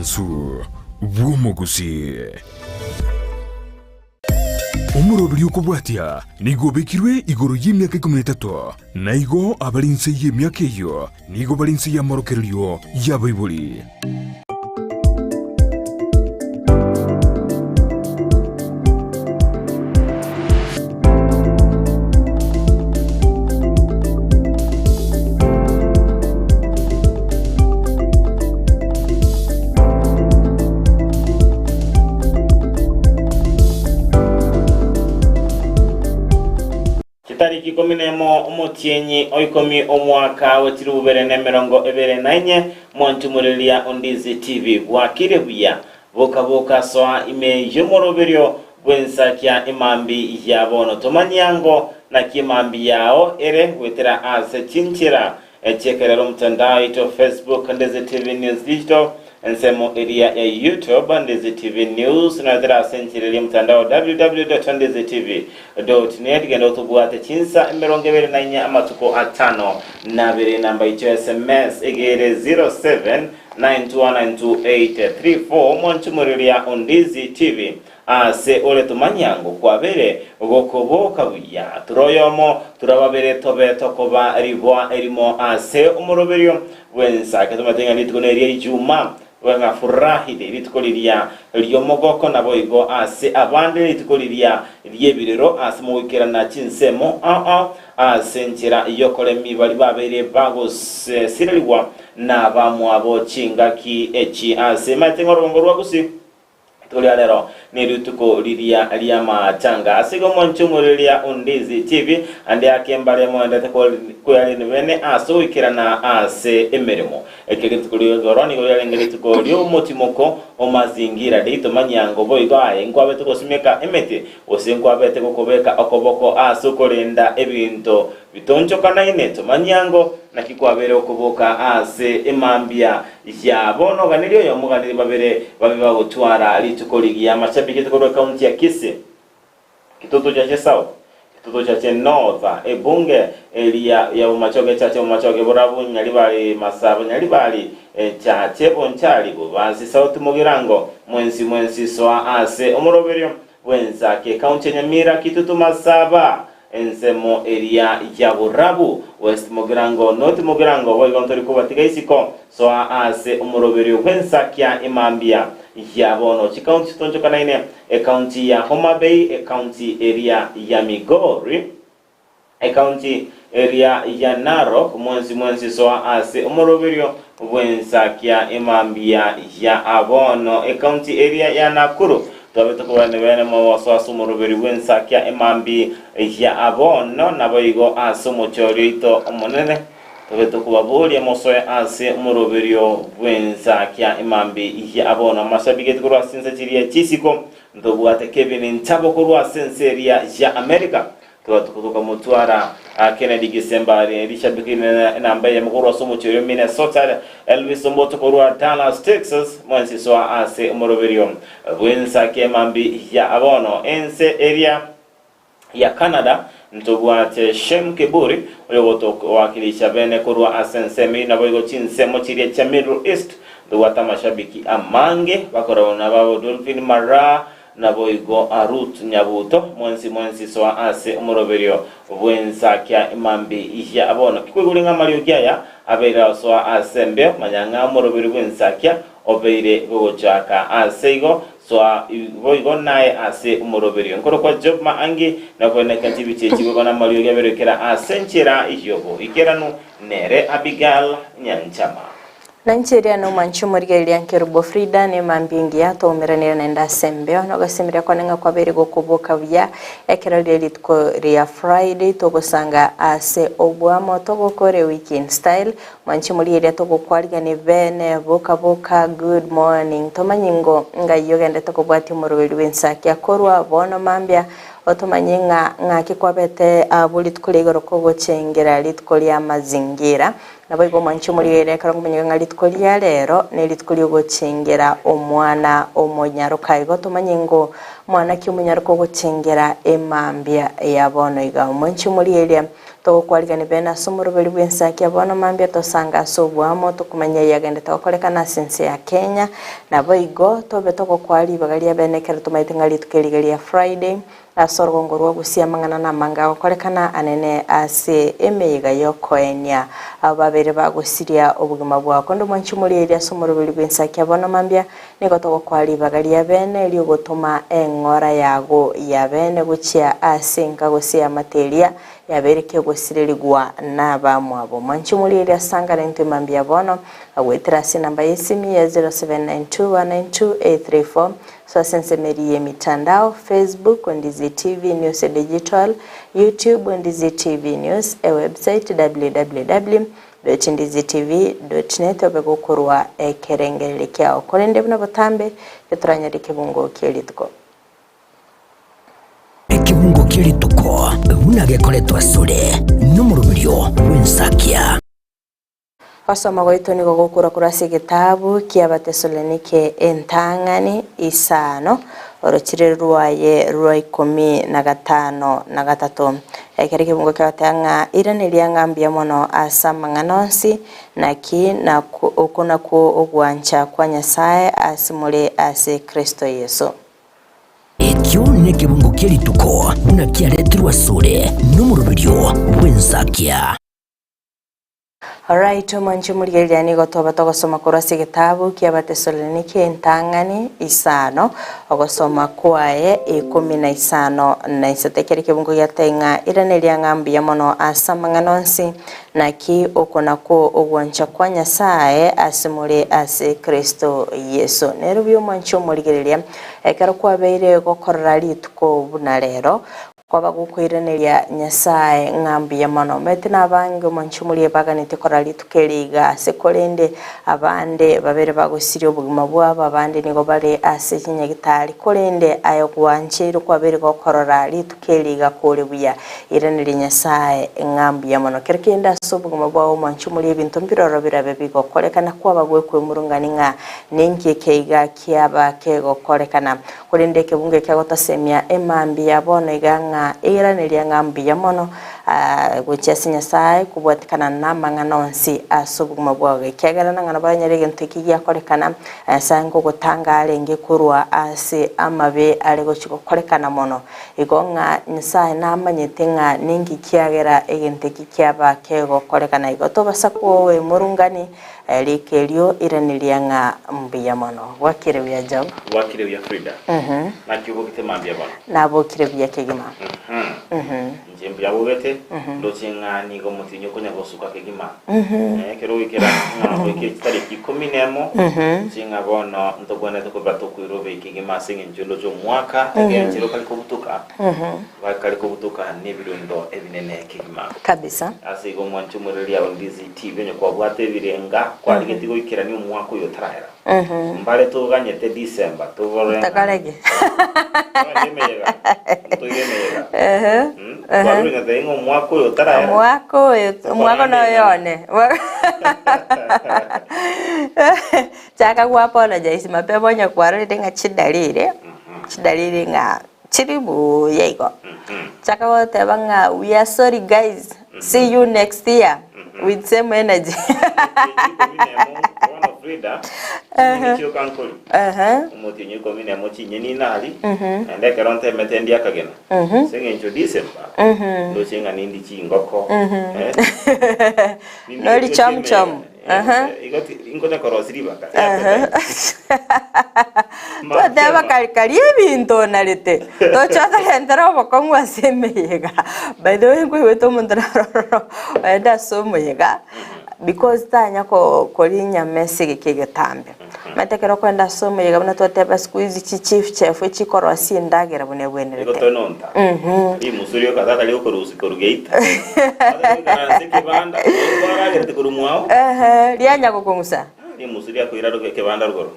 Omobaso bw'omogusii. Omoroberi okobwatia nigo obekirwe igoro y'emiaka ikomi na etato, na igo abare inse y'emiaka eyio nigo bare inse y'amorokererio y'abaibori. Chitariki ikomi nemo omotienyi o ikomi omwaka bwe chilifu bibere na emerongo ebere na inye, mwanchumureria Ondizi TV bwakire buya. Boka boka soa ime y'omoroberio bw'ensakia emambi ya bono. Tomanyie ango naki emambi yao ere goetera ase chinchera chi'ekerero omotandao oito Facebook Ndezi TV News Digital, ensemo eria ya YouTube Ndezi TV News, noetera ase enchera eria omotandao www.ndezitv.net. Genda otobwate chinsa 24 amatuko atano na abere. Enamba yaito ya SMS egere 07 9292834 Mwanchumureria Ondizi TV ase ore tomanya ngo kwabere gokoboka buya ture oyomo ture ababere tobe tokoba riboa erimo ase omoroberio bw'ensake tomanyete ng'a rituko neria ijuma ng'a furahide rituko riria ri'omogoko naboigo ase abande rituko riria ri'ebirero ase mogoikerana chinsemo ao ao Ase enchera y'okoremia baria babeire bagosirerigwa nabamwabo chingaki echi ase maete ng'a orogongo rwa Gusii rituko ria rero nerituko riria ri'amatanga. Ase igo mwanche omoreria Ondizi TV ande ake mbare moendete kwearenia bene ase ogoikerana ase emeremo. Ekero rituko ria igoro nigo riarenge rituko ri'omotimoko o mazingira day tomanyia ngo boigo aye nkwabete gosimeka emete Gose nkwabete gokobeka okoboko ase okorenda ebinto bitonchokanaine, tomanyia ngo naki kwabeire okoboka ase emambia ya bono. Oganerie oyomo oganerie babere babe bagotwara rituko rigiya. Amashabiki korwa ekaunti ya Kisii, Kitutu Chache South, Kitutu Chache North, ebunge eria ya Bomachoge Chache Bomachoge Borabu, Nyaribari Masaba, Nyaribari Chache Bonchari, Bobasi South Mogirango, mwensi mwensi soa ase omoroberio Bw'ensake, Ekaunti ya Nyamira, Kitutu Masaba, ensemo eria ya Borabu, West Mugirango, North Mugirango, boigo ntori kobatiga isiko, soa ase omoroberio bw'ensakia emambia ya bono. Chikaunti chitonchokanaine, Ekaunti ya Homa Bay, Ekaunti eria ya Migori, Ekaunti eria ya Narok, mwensi mwensi soa ase omoroberio bw'ensakia emambia ya bono. Ekaunti eria ya Nakuru, twabe tokobarania bene mogoso ase omoroberio bw'ensakia emambi ya bono, naboigo ase omochori oito omonene tobe tokobaboria mosoe ase omoroberio bw'ensakia emambi ya bono. Amashabiki korwa ase chinsa chiria chisiko, ntobwate Kevin Ntabo korwa ase ense eria ya America. Tokamotwara Kennedy Gisembari, rishabiki rinene enamba eyemo korwa ase omochie oyo Minnesota, Elvis Omboto korwa Dallas, Texas, mwensi soa ase omoroberio bw'ensaki emambi ya bono. Ense eria ya Canada ntobwate Shem Kiburi oyogotowakilisha bene korwa ase ensemo eyio naboigo chinsemo chiria chia Middle East ntobwate amashabiki amange bakoragwa nababo Dolphin Mara Naboigo Ruth Nyabuto, mwensi mwensi soa ase omoroberio bw'ensakia imambi ya bono. Kikoigure ng'a amariogi aya abeire agosoa ase embeo, manya ng'a omoroberio bw'ensakia obeire gogochaka. Ase igo, soa boigo naye ase omoroberio. Nkorokwa Job Maangi, nakoeneka chibicha echi boigo namariogi abeire kera ase enchera y'oboikeranu, nere Abigail Nyanchama. Na inche eria nomwanche omorigereria Nkerubo Frida, na emambia engiya twaumeranire naende ase embeo, na ogosemeria kwane ng'a kwabeire gokoboka buya ekero riria rituko ria Friday togosanga ase oboamo togokora ewiki in style. Mwanche omorigereria togokwarigania bene boka boka good morning tomanyi ngo ngai ogendete kobwatia omoroberi bw'ensakia korwa bono mambia otomanye ng'a ng'aki kwabete abwo rituko ria igoro kogochengera rituko ria mazingira. Naboigo omwanche omorigereria ekero nkomanyeka ng'a rituko ria rero nerituko riogochengera omwana omonyaroka. Igo tomanye ngo Mwana ki omonyaroka ogochengera emambia ya bono iga? Omwanchi omorieria, togokwarigania bene ase omoroberi bw'ensaki ya bono mambia tosange ase oboamo tokomanya eyagendete gokorekana ase ense ya Kenya. Naboigo tobe togokoa ribaga ria bene ekero tomaete ng'a rituko eriga ria Friday Ase orogongo rwa gusii amang'ana namange agokorekana anene ase emeyega y'okoenia abo babeire bagosiria obogima bwao. Konde omwanchi omorieria ase omoroberi bw'ensaki ya bono mambia, nigo togokoa ribaga ria bene ri'ogotoma eng'ora yago ya bene gochia ase enka gose eamate eria yabeire kegosirerigwa nabamwabo. Omwanchi omorieria asangane intwe mambia bono, agoetera ase enamba y'esimi ya 0792192834 Soa ase ensemo eria y'emitandao, Facebook, Ondizi TV News Digital, YouTube, Ondizi TV News, ewebsite, www.ndizitv.net obe gokorwa ekerengererio kiao. Korende buna botambe, titoranyore ekebungo kie rituko. Ekebungo kie rituko buna gekoretwa asore nomoroberio bw'ensakia. Gosoma gwaito nigo gokorwa korwa ase egetabu ki'Abatesalonike entang'ani isano, orochire rwaye rwa ikomi na gatano na gatato. Ekero ekebungo kiagoteba ng'a iraneria ng'a mbuya mono ase amang'ana onsi, naki oko nakwo ogwancha kwa Nyasae ase more ase Kristo Yeso. Ekio nekebungo kie rituko buna kiaretirwe asore nomoroberio bw'ensakia. Alright, omwanche omorigereria nigo toba togosoma korwa ase egetabu ki'Abatesalonike entang'ani isano, ogosoma kwaye ikomi na isano na isato. Ekero ekebungo giatebia ng'a iraneria ng'a mbuya mono ase amang'ana onsi, naki oko nakwo ogwancha kwa Nyasae ase more ase Kristo Yeso. Nere buya omwanche omorigereria, ekero kwabeire gokorora rituko buna rero, Kwaba gokoiraneria Nyasae ng'a mbuya mono. Omanyete nabange omonche omoria baganeti korora rituko eri iga ase korende abande babere bagosiria obogima bwabo abande nigo bare ase chinyagitari korende aye gwancheirwe kwabeire gokorora rituko eri iga kore buya. Iraneria Nyasae ng'a mbuya mono. Kero kende ase obogima bwao omonche omoria ebinto mbiroro birabe bigokorekana kwaba gwekwemurungani ng'a ninki eke iga kiaba kegokorekana. Korende ekebungo ekia gotosemia emambia ya bono iga ng'a eiraneria ng'a mbuya mono gochia ase Nyasae kobwatikana namang'ana onsi ase obogima bwao, ekiagera nang'ana baranyare egento eki giakorekana, Nyasae nkogotanga arenge korwa ase amabe are gochia gokorekana mono. Igo ng'a Nyasae namanyete ng'a ninki kiagera egento eki kiaba kegokorekana. Igo tobasa koemurungani Rika erio iraneria ng'a mbuya mono. Bwakire buya Job. Bwakire buya Frida. Naki obogete mambia bono? Nabokire buya kegima. Inche mbuya bogete, ndoche ng'a nigo omotienyi okonya gosuka kegima. Ekero goikera ng'a goikire chitariki ikomi nemo, ndoche ng'a bono ntogwenerete koba tokoirobe kegima ase eng'encho ndoche omwaka egenchera okare kobutoka, bakare kobutoka nebirondo ebinene kegima. Kabisa. Ase igo omwanche omoreri ao Ndizi TV onye kwabwate ebirenga kwarigetie goikerania omwaka oyo otarahera. Mbare toganyete December tobore ng'a Takarege. Toganye emeyega, ntoige emeyega. Twabire onyatebia ng'a omwaka oyo otarahera. Omwaka oyo, omwaka Tokorande noyo one. Chaka go apologize mapema onye kwarorire ng'a chidalili, chidalili ng'a chiri buya igo. Chaka goteba ng'a we are sorry guys, see you next year with same energy. Omotienyi ikomi nemo bono Frida, chinyeni chioka nkori. Omotienyi ikomi nemo chinyeni nari, naende ekero ntemete ndie akagena. Ase eng'encho December, ndoche ng'a nindi chingoko. Eh, nindi Nori gochia chom chom. emeyega. Igo inkonya korosia ribaka. Twateba kari karia ebinto onarete tocha otorentera obokong'u ase emeyega by the way nkoigwete omonto naroro oende ase omoyega because tanya koria enyama ase egeka egetambe. Omanyete ekero okoenda ase omoyega buna twateba siku hizi chi chief chef echikorosia endagera buna ebwenerete. Egotononta. Rimusu rioka tata riokorusia korwa geita. Tata goikaransa ekebanda, nabo kwaragerete korwa mwao. Ehe, rianya gokong'usa. Rimusu riakoira robe ekebanda rogoro.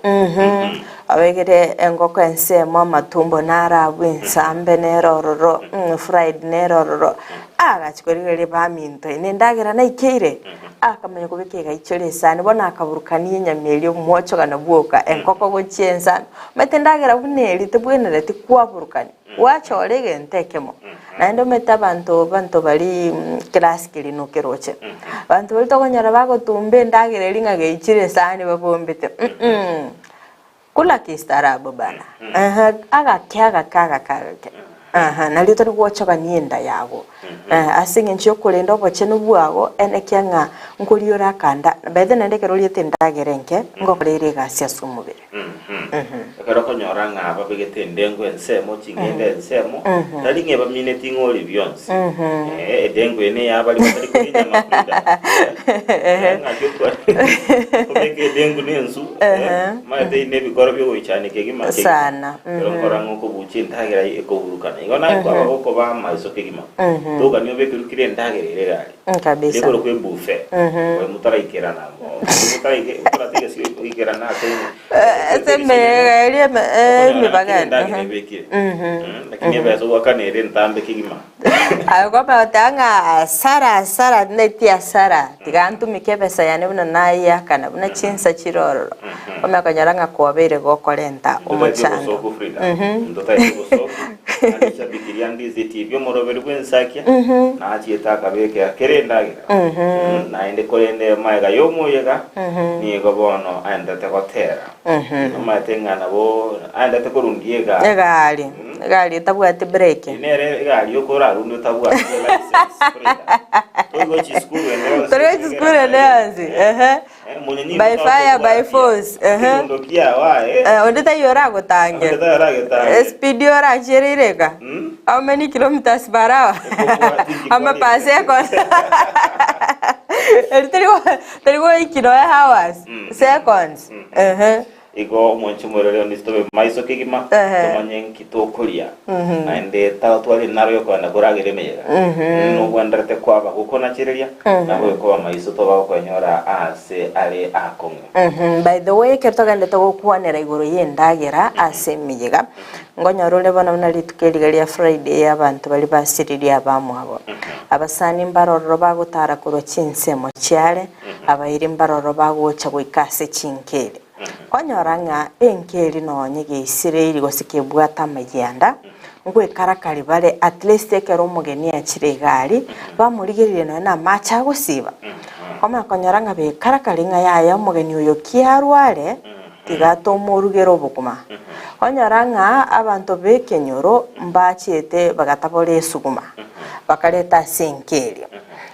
Obegere engoko ensemo amatumbo naro abwo ensambe nere ororo fried nere ororo. Agachi korigereria baminto eye nendagera naikeire akamanya kobeka egaichore esani bono akaburukania enyama eria omwochogano bwoka engoko gochia ensambe. Omanyete endagera buna eria tebwenereti kwaburukania gwachora egento ekemo. Naende omanyete abanto abanto baria class keria nokeroche abanto baria tokonyora bagotumba endagera eria ng'a geichire esani babombete. Kula kistaarabu bana. Ehe, agake agake agake agake. Ehe, nario tori gwochogania enda yago. Ehe, ase eng'encho yokorenda obochenu bwago, enekia ng'a nkoria ore akanda, by the way naende ekero oriete endagera enke, ngokora ere egasi ase omobere. Ekero okonyora ng'a babegete endengo ensemo, ching'ende ensemo, tari ng'a ebamineti ng'a orie bionsi. Eh, edengo eye neya baria batari koria enyama Frida. Eh, ng'aki okwa- obeke edengu na ensu, eh, omanyete eye nebikoro biogoichania kegima kegima. Sana, Ekero nkora ng'a okobucha endagera ekoburukana. Igo naye kwaba gokoba amaiso kegima. Togania obekerwe kera endagera ere egari. Kabisa. Ere korokwa ebuffet. Oyo motaraikerana amo. Motaraike- motaratega goikerana ase Ase emeyega eria eme- eh, emebagani. Endagera ebekire. Lakini ebesa ogwakana ere entambe kegima. Aye kwamanya ng'a asara asara neti asara tiga ntumike ebesa yane buna nayeakana buna chinsa chire ororo. Kwamanya konyora ng'a kwabeire gokorenta omochando. Ntotaete obosoku Frida. Ntotaete obosoku. Naende eshabiki ria Ndizi TV omoroberi bw'ensakia nachiete akabekera kera endagera. Naende korende magega y'omoyega nigo bono aendete gotera. Omanyete ng'a nabo aendete korundia egari. Egari, egari etabwati breki. Eye nere egari yokorarundia otabwati license Frida. Toigwe chisukuru ende yonsi. Toigwe chisukuru ende yonsi, ehe. By fire by force, ehe. Eh, onde taiyo oragotange. Speed orachiere iga. How many kilometers per hour? Ama per second. Eri teri teri goiki noe hours, seconds. Ehe. Igo omwanchi omorere onde tobe maiso kegima, Ehe. tomanye nki tokoria, naende tagotwara enaro y'okoenda koragera emeyega. Nobwenderete kwaba gokonachereria, naboigo koba maiso toba gokwenyora aase are aakong'u. By the way, ekero togendete gokwanera igoro y'endagera ase emeyega, nkonyora ore bono buna rituko eriga ria Friday abanto baria basiririe abamwabo. Abasani mbarororo bagotara korwa chinsemo chiare, abairi mbarororo bagocha goika ase chinkeri. Kwanyora ng'a enka eri nonye geisireiri gose kebwate amayianda, ngoekarakari bare at least ekero omogeni achire iga aria, bamorigereria nonye na amache agosiba. Kwamanya konyora ng'a bekarakari ng'a yaya omogeni oyo ki arware, tiga tomorugere obokima. Kwanyora ng'a abanto b'ekenyoro mbachete bagatabora esuguma, bakareta ase enka eria.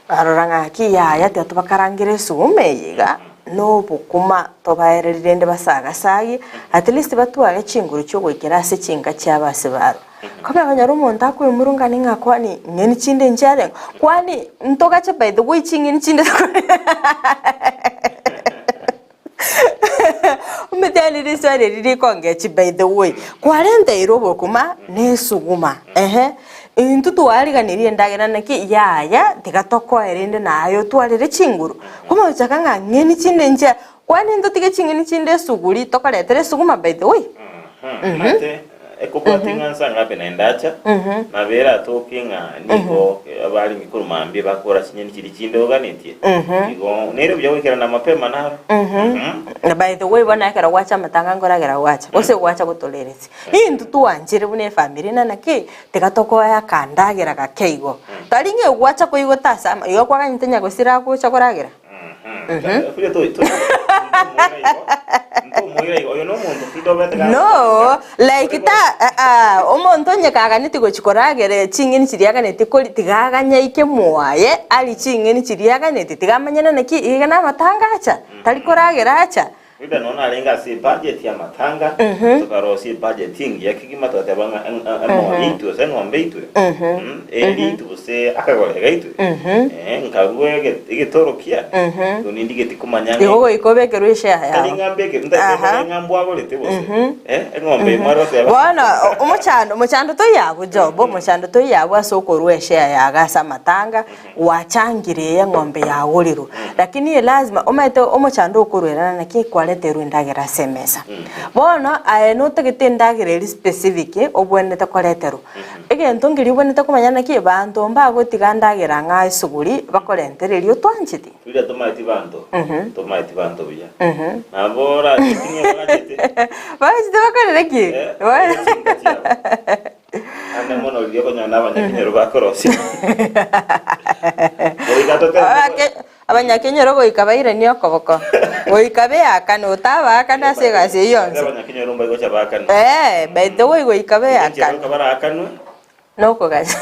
Barora ng'a ki yaya tiga tobakarangere esuguma eye iga. Nobokuma tobaereri rende basagasage, at least batware chinguru chiogoikera ase chinka chiabo ase barwa. Komenya konyora omonto akoemurungania ng'a kwani ng'eni chinde nchiarenge, kwani ntogache by the way ching'eni chinde Omanyete yaani riswali eri rikongechi by the way, kwarenteirwe obokuma na esuguma ehe, intwe twariganirie endagera naki yaya tiga tokoe rende naye otwarere chinguru. Komochaka ng'a ng'eni chinde inche, kwani ntotige ching'eni chinde esuguri tokoretera esuguma by the way? Omanyete ekobwatia ng'a nsa ngapi naende acha, nabo eratoke ng'a nigo abaremi korwa mambia bakora chinyeni chiria chinde oganetie. Igo nere buya goikerana mapema naro. Na by the way bono ekero gwacha amatanga nkoragera gwacha, gose gwacha gotoreresia. Intwe twanchire buna efamiri ng'a naki, tiga tokoe akandagera gake igo. Tari ng'a gwacha koigota ase ama, igo kwaganyete nyagosira agocha koragera? No, like ta aa omonto onye kaganeti gochi koragera ching'eni chiria aganeti koria tiga aganyaike mwaye arie ching'eni chiria aganeti tiga amanyane naki iga na amatanga acha tari koragera acha. Frida nonya narenge ase ebudget y'amatanga, tokarosia ebudget engiya kegima togateba ng'a emori eitwe gose eng'ombe eitwe, eri eitwe gose akagore gaitwe, nkarue egetoro kiane, igo nindigeti komanya ng'a Igo goika obekerwe eshare tari yabo. ng'a mbeke, ntari ng'a mbwagorete gose, eng'ombe eye mware goteba. Bono omochando omochando toiyo abwo Job, omochando toiyo abwo ase okorua eshare yago ase amatanga, Gwachangire eye eng'ombe yagorirwe, lakini elazima omanyete omochando okorwerana naki kwareterwe endagera ase emesa. Bono aye notagete endagera eri specific obwenerete koreterwa. Egento nkeria obwenerete komanya naki banto mbagotiga ndagera ng'a esuguri bakorentere eria otwancheti. Riria tomaeti banto, tomaeti banto buya. Nabo orachete ng'a bagachete. Bagachete bakorere ki? Eh, chinka chiabo. Ande mono riria okonyora nabanyakenyoro bakorosia. Goika totebe Abake- Abanyakenyoro goika bairanie okoboko, goika beakane, otabaakane ase egasi eyio yonsi. Abanyakenyoro mbai gocha baakanwe. Ee, by the way goika Enchera beakane. goika baraakanwe. Nokogacha.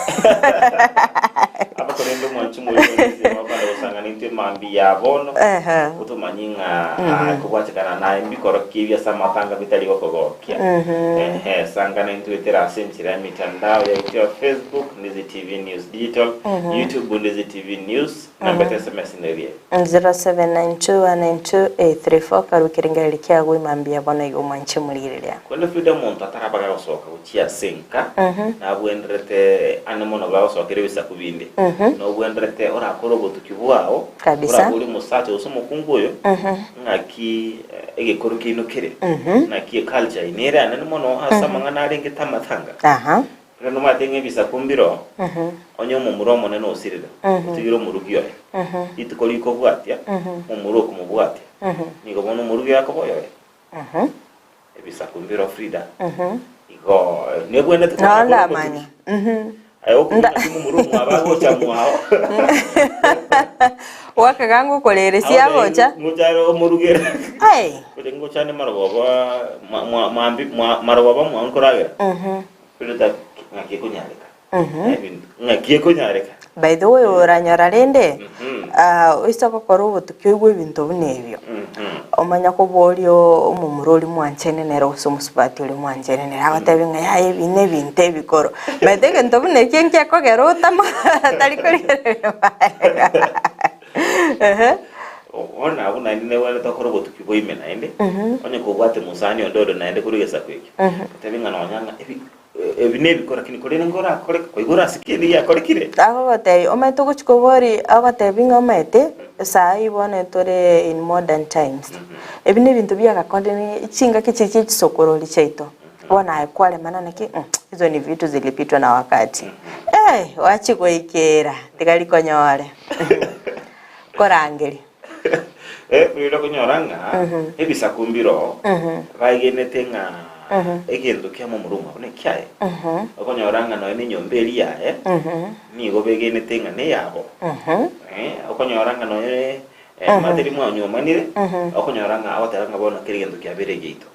Abakorende omwanchi moiranise bakwana gosang'ana intwe mambia ya bono, Ehe. otomanye ng'a ah, kobwatekana naye mbikoro ki ebi ase amatanga bitari gokogokia. Ehe, sangana intwe etera ase enchera ya mitandao yaito ya Facebook, Ndizi TV News Digital, YouTube Ndizi TV News, namba ya SMS nerie. 0792192834 karue kerengererio kiago imambia bono iga omwanche morigereria. Korende Frida omonto atarabaga gosoka gochia ase enka, nabwenderete ane mono bagosokera ebisaku binde, nobwenderete orakore obotuki bwao, Kabisa. oraborie omosacha gose omokungu oyo, ng'aki egekoro kiaino kere, ng'aki eculture yaino ere anene mono ase amang'ana arengete amatanga. Aha. Ekero nomanyete ng'a ebisaku mbiroo, onye omomura omonene osirire, otigire omorugi oye, rituko rikobwatia, omomura okomobwatia, nigo bono omorugi oye akoba oyoye. Ebisaku mbiroo Frida, igo nebwenerete Nao konyora ndamanya. omotuki. Aye okomanya naki omomura omwabo agocha mwao. Gwakaga ngokoreresia agocha. Ngocha are omorugere. Ai. Ngocha ngocha ande marogoba mwa- mwa- mwambi mwa- marogoba mwao nkoragera. Frida ng'aki ekonyareka. Ebinto ng'aki ekonyareka. By the way oranyora rende ah, oise gokora obotuki oigwe ebinto buna ebio omanya koboria omomura oria mwanchene nere gose omosubati oria mwanchene nere agotebi ng'a yaya ebi na ebinto ebikoro. Omanyete egento buna ekio nkekogera otama tari korigereria magega ehe. Bono abwo naende nebwenerete okore obotuki bwa ime naende, onye kobwate mosani onde ore naende korwa egesaku ekio, otebe ng'a nonya ng'a ebi Ebi nebikora lakini korende ngorakore koigora ase kende giakorekire. Agogotebi omanyete ogochia kobori agotebi ng'a omanyete saa eyio bono tore in modern times ebi na ebinto biagakorire chingaki chiria chia chisokorori chiaito bono aye kwaremana naki hizo ni vitu zilipitwa na wakati eh wachia goikera tiga rikonyore korangeria. Ekero okonyora ng'a ebisaku mbiroo baegenete ng'a egento kia momura omwabo nekiaye, okonyora ng'a nonya na enyomba eria yaye nigo begenete ng'a neyabo. Okonyora ng'a nonya omanyete riria mwanyomanire, okonyora ng'a agoteba ng'a bono kera egento kiabeire egiaito,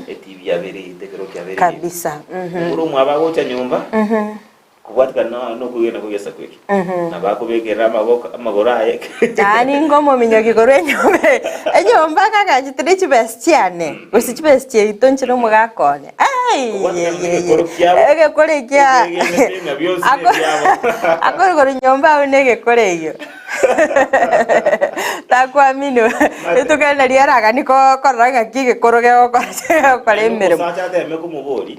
etibi yabeire eyaito, ekerogo kiabeire egiaito. Kabisa. Momura omwabo agocha nyomba. Kobwatikana nokwegena kw'egesaku eke, nabo akobekerera amaboko amagoro aye. Yaani ngomominyoki korwa enyomba eye, enyomba akagachete ne chibesa chiane, gose chibesa chiaito inche na omogaka one. Ai Kobwatikana yeyeye, negekoro kiabo, egekoro ekia ekegenete ng'a bionsi ako nebiabo. akorwa nyomba abwo na egekoro eyio. Takuamini rituko eri nario araganie ko- korora ng'aki egekoro gegokora gegokora Naende emeremo. omosacha ateme komobori,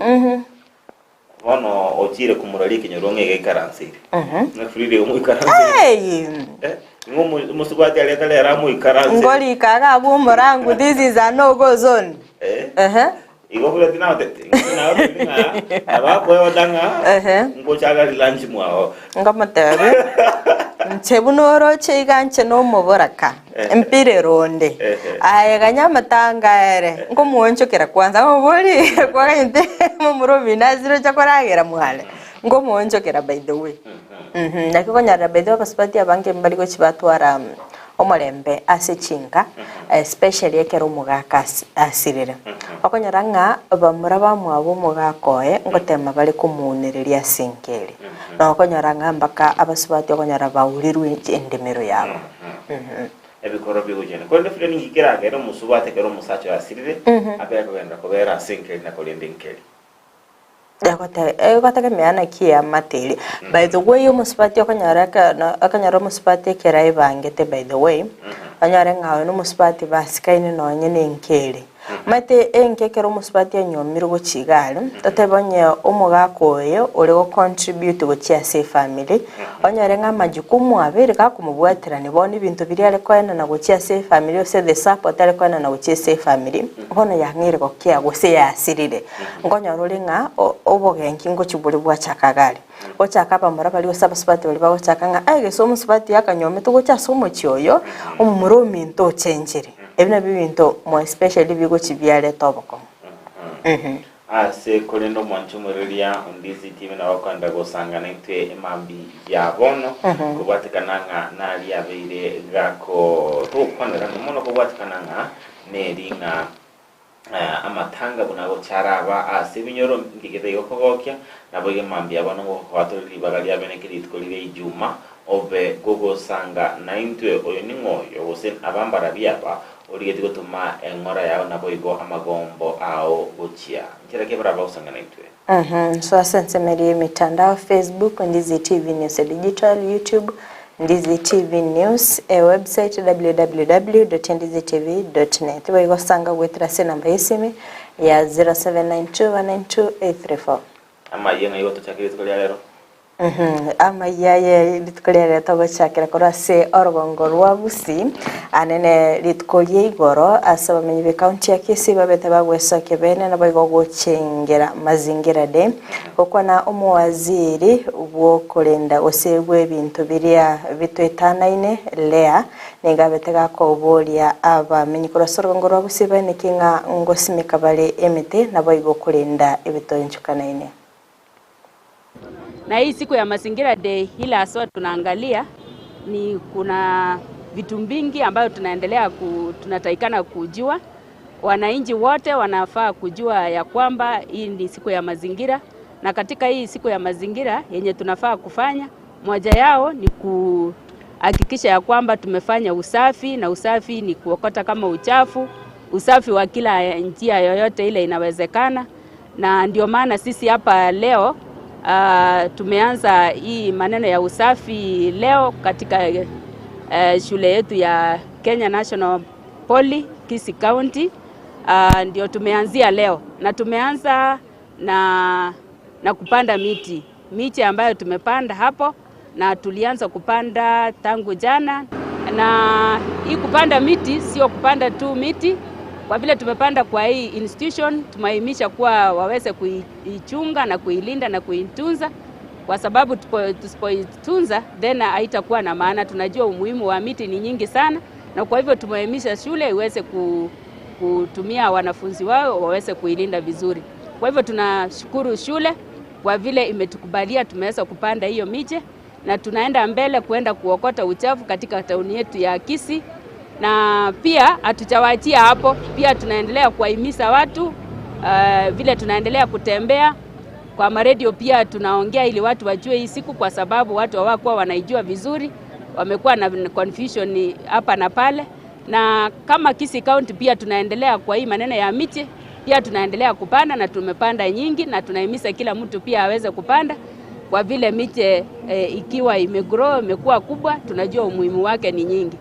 Bono ochiire komoraria ekenyoro ng'a egaikaranseire. Ng'a Frida igo moikaranseire. Ei! Eh, ng'a omo- omosubati areta rero amoikaranseire. Ngorika iga abwo omorangu this is a no go zone. Eh, Ehe. igo Frida tinagotebeti, ng'a tinagotebeti ng'a nabo akoeoda ng'a Ehe. ngochaga lunch mwao. Ngomotebi, inche buna oroche iga inche nomoboraka, mpire ronde. Aye ganya amatanga ere, nkomoonchokera kwanza, ngomobori kwaganyete momura omino asire ocha koragera mwane, nkomoonchokera by the way. Naki okonyora by the way abasubati abange mbari gochi batwara omorembe ase chinka, especially ekero omogaka asirire. Okonyora ng'a bamura bamwabo omogaka oye ngotema bare komounereria ase enka eria. Na okonyora ng'a mpaka abasubati okonyora baurirwe endemero yabo. Ebikorwa bi'ogochena. Korende Frida ninki keragere omosubati ekero omosacha oye asirire, abe akogenda kobera ase enkeri na korenda enkeri? Egotegemea naki eamate ere. By the way omosubati okonyora ekero okonyora omosubati ekero aebangete by the way, onyore ng'a oyo nomosubati basikaine nonye na enka ere. Omanyete enka ekero omosubati anywomirwe gochia iga aria, totebe onye omogaka oye ore go contribute gochia ase efamiri, onyore ng'a amajukumu abere gakomobwaterania bono ebinto biria are koenana gochia ase efamiri gose the support are koenana gochia ase efamiri, bono yang'eire gokea gose yasirire. Nkonyora ore ng'a obogenki ngochia bore bwachaka iga aria. Gochaka abamura baria gose abasubati baria bagochaka ng'a aye gese omosubati oyo akanyomete gocha ase omochie oyo, omomura ominto ochenchire. Ebi nabio ebinto more especially bigochia biareta obokong'u. Ase korende omwanche omoreria Ondizi TV nabo akoenda gosanga naintwe emambi ya bono kobwatekana ng'a naria abeire gako togokwanera mono kobwatekana ng'a neri ng'a Amatanga buna agocha araba ase ebinyoro ndigete igo kogokia, naboigo mambia bono ngokoa tore ribaga ria bene kera rituko rire Ijuma, obe gogosanga naintwe. Oyo ning'o oyo, gose aba mbarabwo aba origetie gotoma eng'ora yao naboigo amagombo ao gochia? Nchera ki baraba gosanga naintwe? So ase ensemo eria y'emitandao, Facebook, Ndizi TV News Digital, YouTube, Ndizi TV News, ewebsite www.ndizitv.net. Boigo sanga goetera ase enamba y'esimi ya 0792192834. Amayia ng'ai gotochakera rituko ria rero? Amayia aye rituko ria rero togochakera korwa ase orogongo rwa Gusii, anene rituko ria igoro ase abamenyi be county ya Kisii babete bagwesokia bene naboigo gochengera Mazingira Day. Gokwana omowaziri bw'okorenda gose bw'ebinto biria bitoetanaine, Lea, nigo abete gakoboria abamenyi korwa ase orogongo rwa Gusii baeneke ng'a ngosimeka bare emete naboigo korenda ebitoenchokanaine. Na hii siku ya Mazingira Day ile haswa tunaangalia ni kuna vitu vingi ambayo tunaendelea ku, tunatakikana kujua. Wananchi wote wanafaa kujua ya kwamba hii ni siku ya mazingira, na katika hii siku ya mazingira yenye tunafaa kufanya, moja yao ni kuhakikisha ya kwamba tumefanya usafi, na usafi ni kuokota kama uchafu, usafi wa kila njia yoyote ile inawezekana na ndio maana sisi hapa leo tumeanza hii maneno ya usafi leo katika shule yetu ya Kenya National Poly Kisii County. Ndio tumeanzia leo na tumeanza na kupanda miti miche ambayo tumepanda hapo, na tulianza kupanda tangu jana. Na hii kupanda miti sio kupanda tu miti, kwa vile tumepanda kwa hii institution, tumehimiza kuwa waweze kuichunga na kuilinda na kuitunza, kwa sababu tusipoitunza then haitakuwa na maana. Tunajua umuhimu wa miti ni nyingi sana, na kwa hivyo tumehimiza shule iweze kutumia wanafunzi wao waweze kuilinda vizuri. Kwa hivyo tunashukuru shule kwa vile imetukubalia tumeweza kupanda hiyo miche na tunaenda mbele kuenda kuokota uchafu katika tauni yetu ya Kisii, na pia hatujawachia hapo, pia tunaendelea kuwahimiza watu vile tunaendelea kutembea kwa maredio, pia tunaongea ili watu wajue hii siku, kwa sababu watu hawakuwa wanaijua vizuri, wamekuwa na confusion hapa na pale. Na kama Kisii County pia tunaendelea kwa hii maneno ya miche, pia tunaendelea kupanda na tumepanda nyingi, na tunahimiza kila mtu pia aweze kupanda kwa vile miche ikiwa imegrow imekuwa kubwa, tunajua umuhimu wake ni nyingi.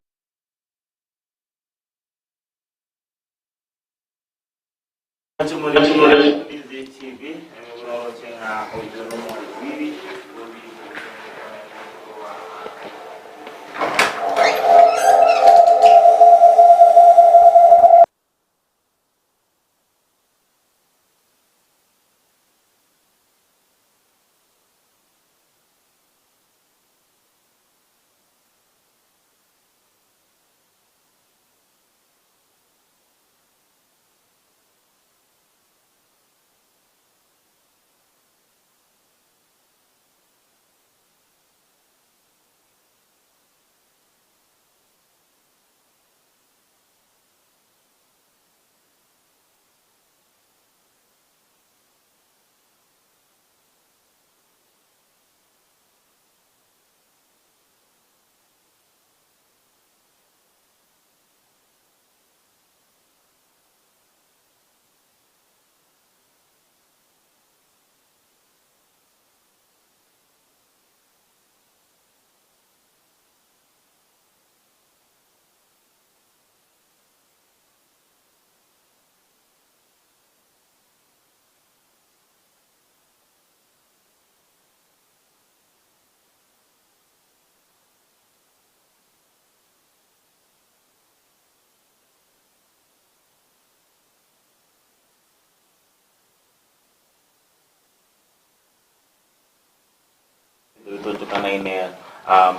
bitonchokanaine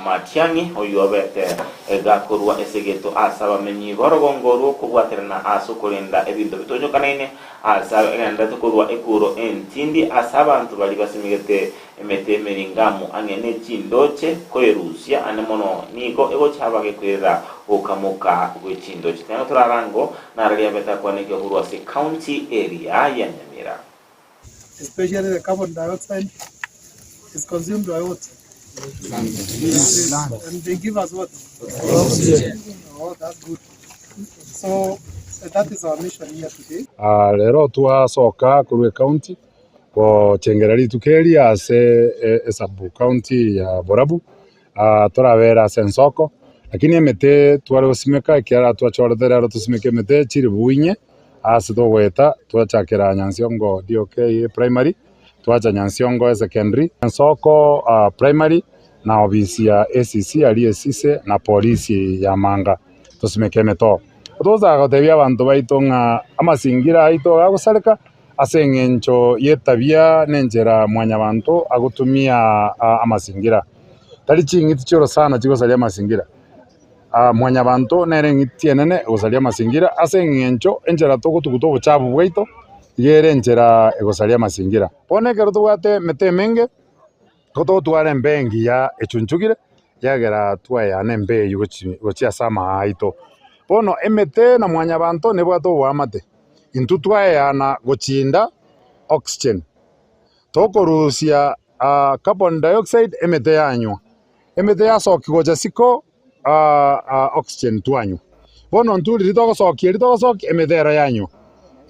Matiang'i, oyio obete gakorua esegeto ase abamenyi b'orogongo orwo kobwaterana ase okorenda ebinto bitonchokanaine ase agenderete korua ekuro entindi ase abanto baria basimegete emete emeringamu ang'e ne chindoche koyerusia ane mono nigo egochaba gekwerera gokamoka gwe chindoche. Tena torarango nararia abete akwanekio korwa ase county eria ya Nyamira. Especially the carbon dioxide is consumed by what? Trees. And they give us what? Oxygen. Oh, that's good. So that is our mission here today. Ah, rero twasoka korwa ecounty gochengera rituko eri ase esub county ya Borabu ah, torabere ase ensoko lakini emete tware gosimeka ekiagera twachorete rero tosimeke emete chiribu inye Ase togoeta twachakera Nyansiongo DOK Primary, twacha Nyansiongo Secondary, Ensoko Primary na obisi ya ACC aria Esise na polisi ya Manga tosimeke emetoo. Togochaka gotebia abanto baito ng'a amasingira aito agosareka ase eng'encho y'etabia na enchera mwanyabanto agotumia amasingira. Tari ching'iti chi'orosana chigosaria amasingira. Mwanyabanto nere eng'iti enene egosaria amasingira, ase engencho enchera togotuguta obochafu bwaito iga ere enchera egosaria amasingira. Bono ekero tobwate emete emenge, nigo togotwara embeo engiya echunchugire, yagera twayana embeo eywo gochia ase amaaa aito. Bono emete na mwanyabanto nebwate oboamate, intwe twayana gochinda oxygen, tokorusia carbon dioxide emete yanywa. Emete yasokia gocha isiko, oxygen twanywa. Bono intwe riria togosokia eria togosokia, emete ero yanywa.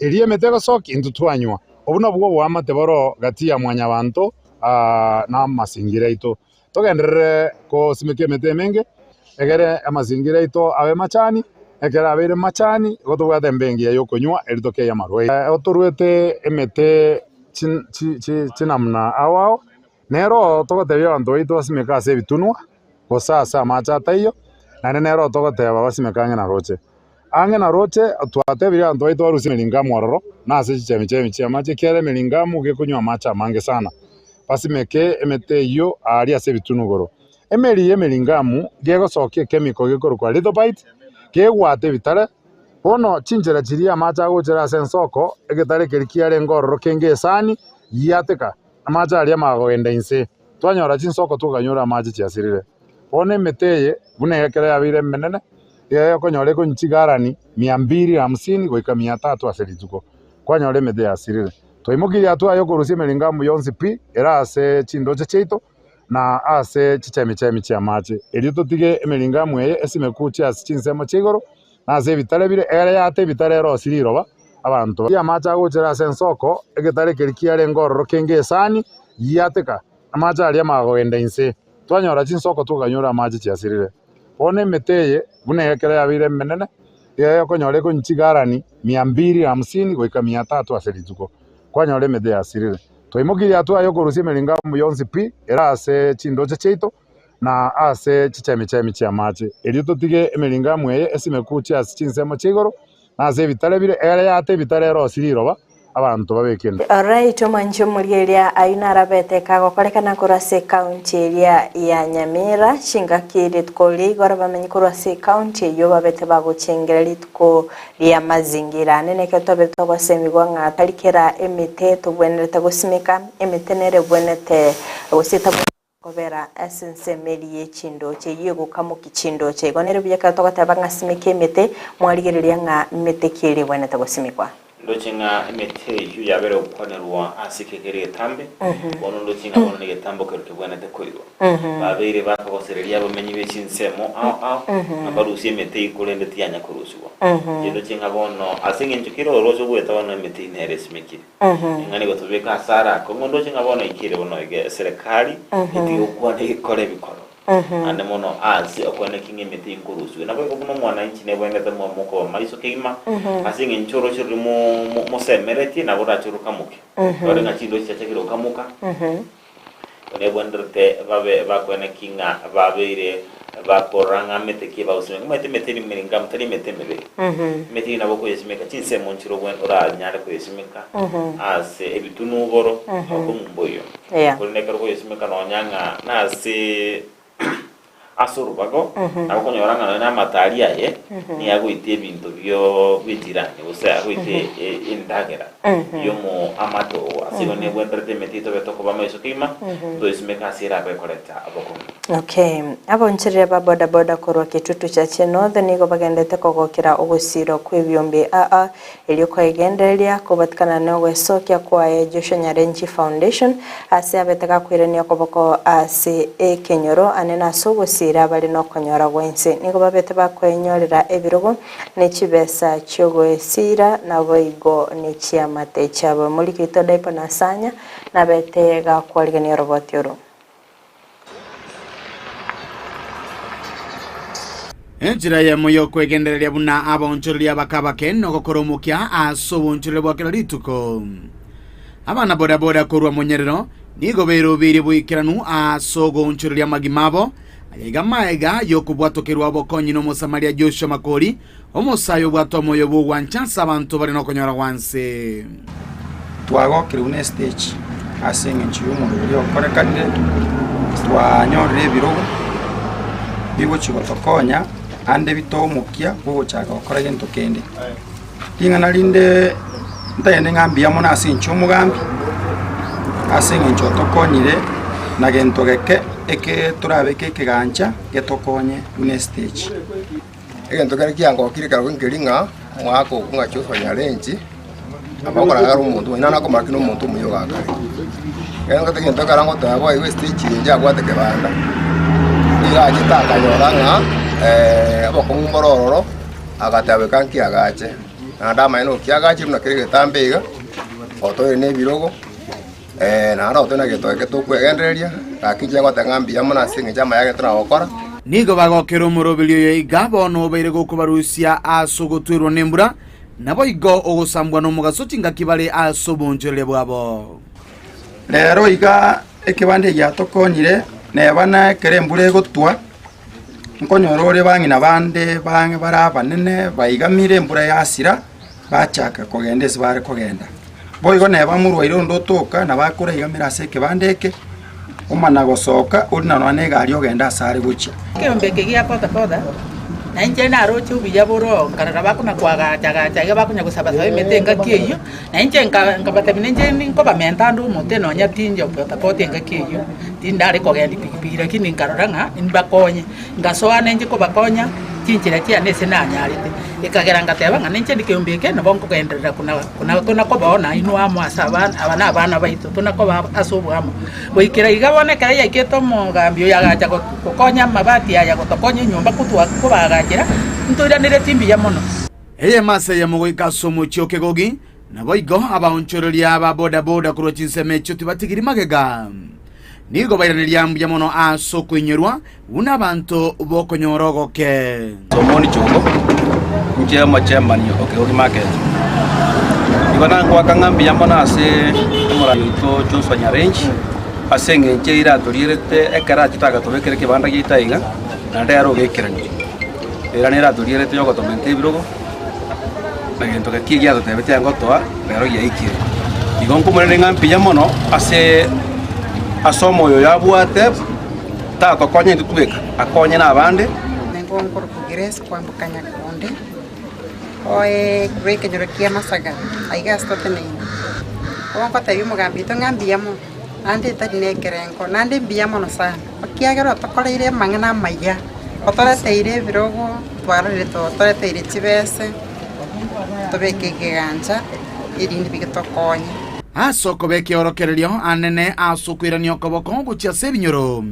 Eria emete egosokia intwe twanywa. Obwo nabwo oboamate boro gati ya mwanyabanto na amasingira aito. Togenderere kosimeka emete emenge, egere amasingira aito abe machani, ekero abeire machani, igo tobwate embe engiya ya okonywa erio tokeye amarwaire. Otoruete emete chinamna ao ao. Nero togotebia abanto baito basimeke ase ebitunwa, gose ase amache ataiyo, naende nero togoteba basimeke ang'e na roche. Ang'e na roche twatebirie abanto baito barusie emeringamu ororo, na ase chichemichemi chi'amache, ekiagera emeringamu gekonywa amache amange sana. Basimeke emete eyio aaria ase ebitunwa igoro. Emeri y'emeringamu gegosokia ekemiko gekorokwa lithophyte, kegwata ebitare. Bono chinchera chiria amache agochera ase ensoko, egetare keria kiarenge ororo kenge esani, giateka. Amache aria amagogenda inse, twanyora chinsoko twakanyora amache chiasirire. Bono emete eye, buna ekero yabeire emenene, iga okonyora ekonywa chigarani mia mbili na hamsini goika mia tatu ase rituko. Kwanyora emete yasirire. Twaimokirie hatua yokorusia emeringamu yonsi pi ere ase chindoche chiaito na ase chichemichemi chi'amache, erio totige emeringamu eye esimeku chiase chinsemo chia igoro, na ase ebitare bire, egere yaate ebitare erosie riroba, abanto baria amache agochera ase ensoko, egetare keria kiarenge ororo kenge esani, giateka, amache aria amagogenda inse, twanyora chinsoko twakanyora amache chiasirire. Bono emete eye, buna ekero yabeire emenene, iga okonyora ekonywa chigarani mia mbili na hamsini goika mia tatu ase rituko, kwanyora emete yasirire. Twaimokirie hatua yokorusia emeringamu yonsi pi ere ase chindoche chiaito, na ase chichemichemi chi'amache, erio totige emeringamu eye esimeku chiase chinsemo chia igoro, na ase ebitare bire, egere yaate ebitare erosie riroba, abanto babeke enda. Alright omwanchi omoria eria ayio narabete kagokorekana korwa ase ecounty eria ya Nyamira chingaki rituko ria igoro bamenyi korwa ase ecounty eyio babete bagochengera rituko ria mazingira ane nekero twabete togosemigwa ng'a tari kera emete tobwenerete gosimeka emete nere ebwenerete gose etabwenereti Kobera ase ensemo eria ye chindooche eyio egokamokia chindooche. Igo nere buya ekero togoteba ng'a simeka emete, mwarigereria ng'a mete ki eria egwenerete gosimekwa. Ndoche ng'a emete eyio yabere gokwanerwa ase ekegera egetambe, bono ndoche ng'a bono negetambo keria kebwenerete koirwa. Babeire bakogosereria abamenyi be chinsemo ao ao, ng'a barusie emete eyio korende tiyanya korusigwa. Inche ndoche ng'a bono ase engencho kera oroche ogoeta bono emete eyio nere esimekire. Ing'ana egotobeka ase are akong'u ndoche ng'a bono ikere bono iga eserekari etige gokwana egekora ebikoro naende mono ase okweneki ng'a emete inkorusiwe. Naboigo buna omwananchi nebwenerete mobe mokoba maiso kegima ase eng'encho oroche roria mosemeretie nabo rorache rokamoke. Rore ng'a chindoche chiachakire gokamoka, nebwenerete babe bakweneki ng'a babeire. Bakorora ng'a emete ki bagosimeka. Omanyete emete eri emeringamu tari emete emebe. Emete eyio nabo okoyesimeka chinsemo nchire obwe oranyare koyesimeka ase ebitunu igoro okomumba oyio. Yeah. Korende ekero okoyesimeka nonya ng'a nase ase orubago nabo okonyora ng'a nonya na amatari aye nigo agoita ebinto bio bw'echirani gose agoita e- endagera yomo amato ase igo nebwenerete emete etobe tokoba amaiso kegima toyesimeke ase erabe ekoreta obokong'u. Okay. Abonchereri ba boda boda korwa Kitutu Chache North nigo bagendete kogokera ogosirwa kw'ebiombe aa erio koegendereria kobatikana nogwesokia kwaye Joshua Nyarenchi Foundation ase abete gakoirania okoboko ase ekenyoro ane nase ogosira bare nokonyora gwensi. Nigo babete bakoenyorera ebirogo ne chibesa chiogoesira naboigo ne chiamate chiabo. Moriki oito Daipo Nasanya nabete gakwarigania oroboti oro. Enchera eyemo y'okwegendereria buna abaonchoreria abake abake nogokora omokia ase oboonchoreria bwa kera rituko. Abana boda-boda korwa monyerero nigo berobeirie boikeranu ase ogoonchoreria amagima abo, ayaiga magega y'okobwatokerwa obokonyi n'Omosamaria Joshua Makori, omosae obwate omoyo bw'ogwancha ase abanto bare nokonyora gwanse. Twagokire buna estage ase eng'encho y'omorero oria okorekanire, twanyorire ebirogo bigochia gotokonya ande bitoe omokia bwogochaka gokora gento kende. Ring'ana rinde ntagete ng'a mbuya mono ase inche omogambi, ase eng'encho otokonyire na gento geke eke torabeke ekegancha getokonye buna estage. Egento keria kiangokire ekerogo nkeri ng'a omwaka okwo ng'a Joshua Nyarenchi abakorora are omonto omonene naende akomanya ki nomonto omuya ogakare. Ekero ngoteba egento ekero ngoteba boigo estage eye inche abwate ekebanda, nigo achete akanyora ng'a obokong'u mbore ororo, agateba eka nkiagache, naende amanye nokiagache buna kere egetambe iga, otoire na ebirogo. Naende otoe na gento eke tokwegendereria, gaki inche ngoteba ng'a mbuya mono ase engencho y'amaya agento nagokora. Nigo bagokera omoroberi oyo iga bono obeire gokobarusia ase ogotwerwa nembura, naboigo ogosambwa nomogaso chingaki bare ase oboonchoreria bwabo. Rero iga ekebanda egiatokonyire, neba na ekero embura egotwa, nkonyora ore bang'ina bande bang'e bare abanene baigamire embura yasira, bachaka kogenda ase bare kogenda. Boigo neba omorwaire onde otoka, nabo akoraigamera ase ekebanda eke, omana gosoka, oria nonya na egari ogenda ase are gochia. Ekeombe eke gia bodaboda, na inche naroche obuya bore oo, nkarora bakona koagacha-gacha iga bakonya gosaba-saba emete engaki eyio, na inche nka nkabatebia ninche ninkobamenta ande omote nonya tindio bodaboda engaki eyio, tindare kogendia pikipiki lakini nkarora ng'a nimbakonye. Ngasoa nainche kobakonya chinchera chiane ase nanyarete, ekagera ngateba ng'a ninche nekeombe eke nabo nkogenderera kona kona tona kobao nainwe amo ase abana aba na abana baito tona koba ase oboamo. Goikera iga bono ekero yaikete omogambi oyo agacha go gokonya amabati aya gotokonya enyomba kotwa kobaagachera, ntoiraneretie mbuya mono. Eyemo ase eyemo goika ase omochie o Kegogi, naboigo abaonchoreria ba boda-boda korwa chinsemo echio tibatigiri magega. Nigo bairaneria mbuya mono ase okoinyorwa buna abanto b'okonyora ogoke. Somoni Chogo, inche omochairman o Kegogi Market. Igo nagoaka ng'a mbuya mono ase omorai oito Joshua Nyarenchi ase eng'encho eira atorierete ekero achete agatobekera ekebanda giaito aiga naende ere ogeikeranire. Era nere atorierete yogotomenta ebirogo na gento gaki egiatotebetie angotoa rero giaikire. Igo nkomoiraneria ng'a mbuya mono ase ase omoyo oyo abwate tatokonya intwe tweka, akonye na abande. Nigo nkorokwa Grace kwamboka Nyakonde, oe korwa ekenyoro kia Masaga, aiga ase toteneine. Igo ngotebia omogambi oito ng'a mbuya mono, naende etari na ekerengo, naende mbuya mono sana, ekiagera otokoreire amang'ana amaya, otoreteire ebirogo, twarorire otoreteire chibese, tobeke ekegancha erinde bigetokonye. Ase okoba ekeorokererio anene ase okoirania okoboko gochia ase ebinyoro.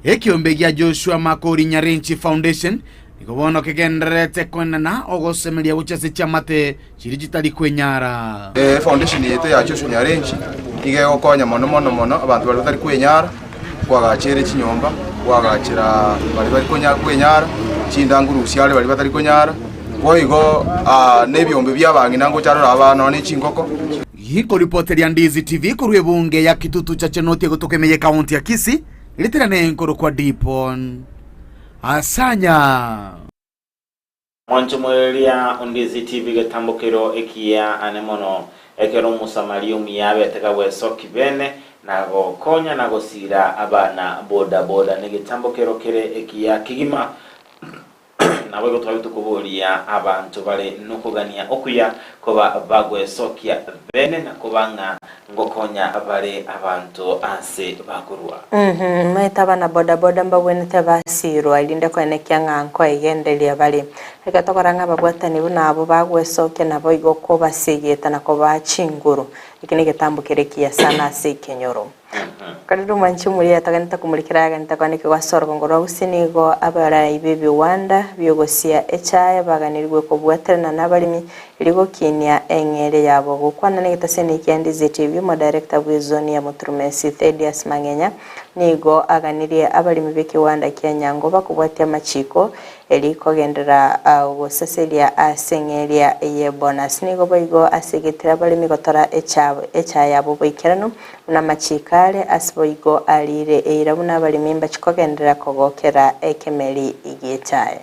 Ekiombe gia Joshua Makori Nyarenchi Foundation nigo bono kegendererete koenana ogosemeria gochia ase chiamate chiria chitari kwenyara. Efoundation yaito ya Joshua Nyarenchi nigo egokonya mono mono mono abanto baria batari kwenyara, koagachera chinyomba, koagachera baria bari konya kwenyara, chindangurusi are baria batari konyara, boigo na ebiombe bia abang'ina ngocha arore abana nonya ne chingoko. Gikoripoteria Ndizi TV korwa ebunge ya Kitutu Chache North egotoka ime ye county ya Kisii, ritirane nkorokwa Dipon. Asanya. Mwanche omoereria Ondizi TV getambokero ekiya ane mono, ekero Omosamari omuya abete kagwesoki bene, na gokonya na gosiira abana boda boda negetambokero kere ekiya kegima. Naboigo twabe tokoboria abanto bare nokogania okuya koba bagwesokia bene na koba ng'a ngokonya bare abanto ase bakorua. Maete abana bodaboda mbabwenerete basiirwa, erinde koenekia ng'a nkoegendereria bare. Ekero tokora ng'a ababwatani buna abwo bagwesokia naboigo kobasegeta na kobaa chinguru. Eki negetambo kere ekiya sana ase ekenyoro. Korende omwanchi omoria yatogenete komorikera ayagente kwane ase orogongo rwa Gusii nigo abarai b'ebiwanda bi'ogosia echae baganirigwe kobwaterana nabaremi erio gokinia eng'eria yabo. Gokwana negetaseni kia Ndizi TV, omodirector bw'ezoni ya Muturumesi Thedius Mang'enya nigo aganirie abaremi b'ekiwanda kia Nyangoba kobwatia amachiko Erio kogenderera gosaseria ase eng'eria ye bonus. Nigo boigo ase egetire abaremi gotora echaye yabo boikeranu, buna amachiiko are, ase boigo ariire eira buna abaremi mbachie kogenderera kogokera ekemeri gi'echaye.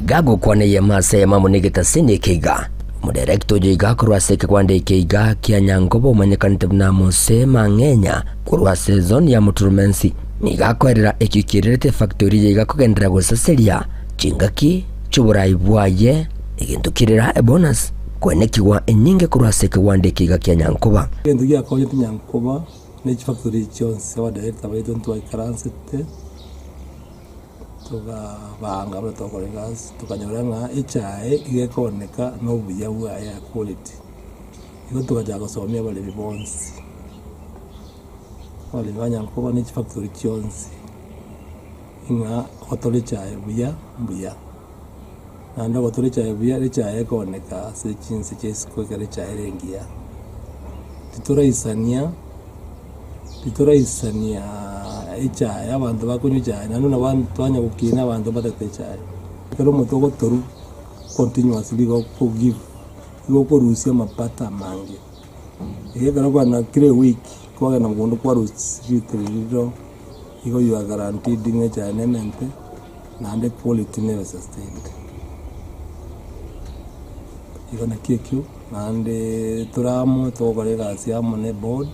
Gagokwana eyemo ase eyemo amo negetasini eke iga. Omodirector oyo iga korwa ase ekegwanda eke iga kia Nyangoba omanyekanete buna Mose Mang'enya korwa ase ezone ya Muturumensi nigo akoerera ekio kiererete efactory eye iga kogenderera gosaseria chingaki chioborai bwaye egento kierera ebonus koenekigwa enyinge korwa ase ekegwanda eke iga kia Nyankoba. Egento giakonyete Nyankoba ne chifactory echi chionsi abadirector baito ntwaikaransete. Tokabanga buna togokora egasi, tokanyora ng'a echae iga ekooneka na obuya bwaye ya quality. Igo togachaka gosomia abaremi bonsi, abaremi ba Nyankoba na chifactory chionsi, ng'a gotora echae buya mbuya. Naende ogotora echae buya, echae ekooneka ase chinse chia isiko ekero echae ere engiya. Titoraisania. Titoraisania echae, abanto bakonywa echae, naende buna ba twanya gokina abanto mbatagete echae. Ekero omonto ogotorwa continuously igo okogive, igo okorusia amapato amange. Igo ekero kwana kera ewiki, kwagenda mogondo kwarusia rito riria riro, igo you are guaranteed ng'a echae nemente, naende equality nebe sustained. Igo naki ekio, naende tore amo togokora egasi amo na eboard,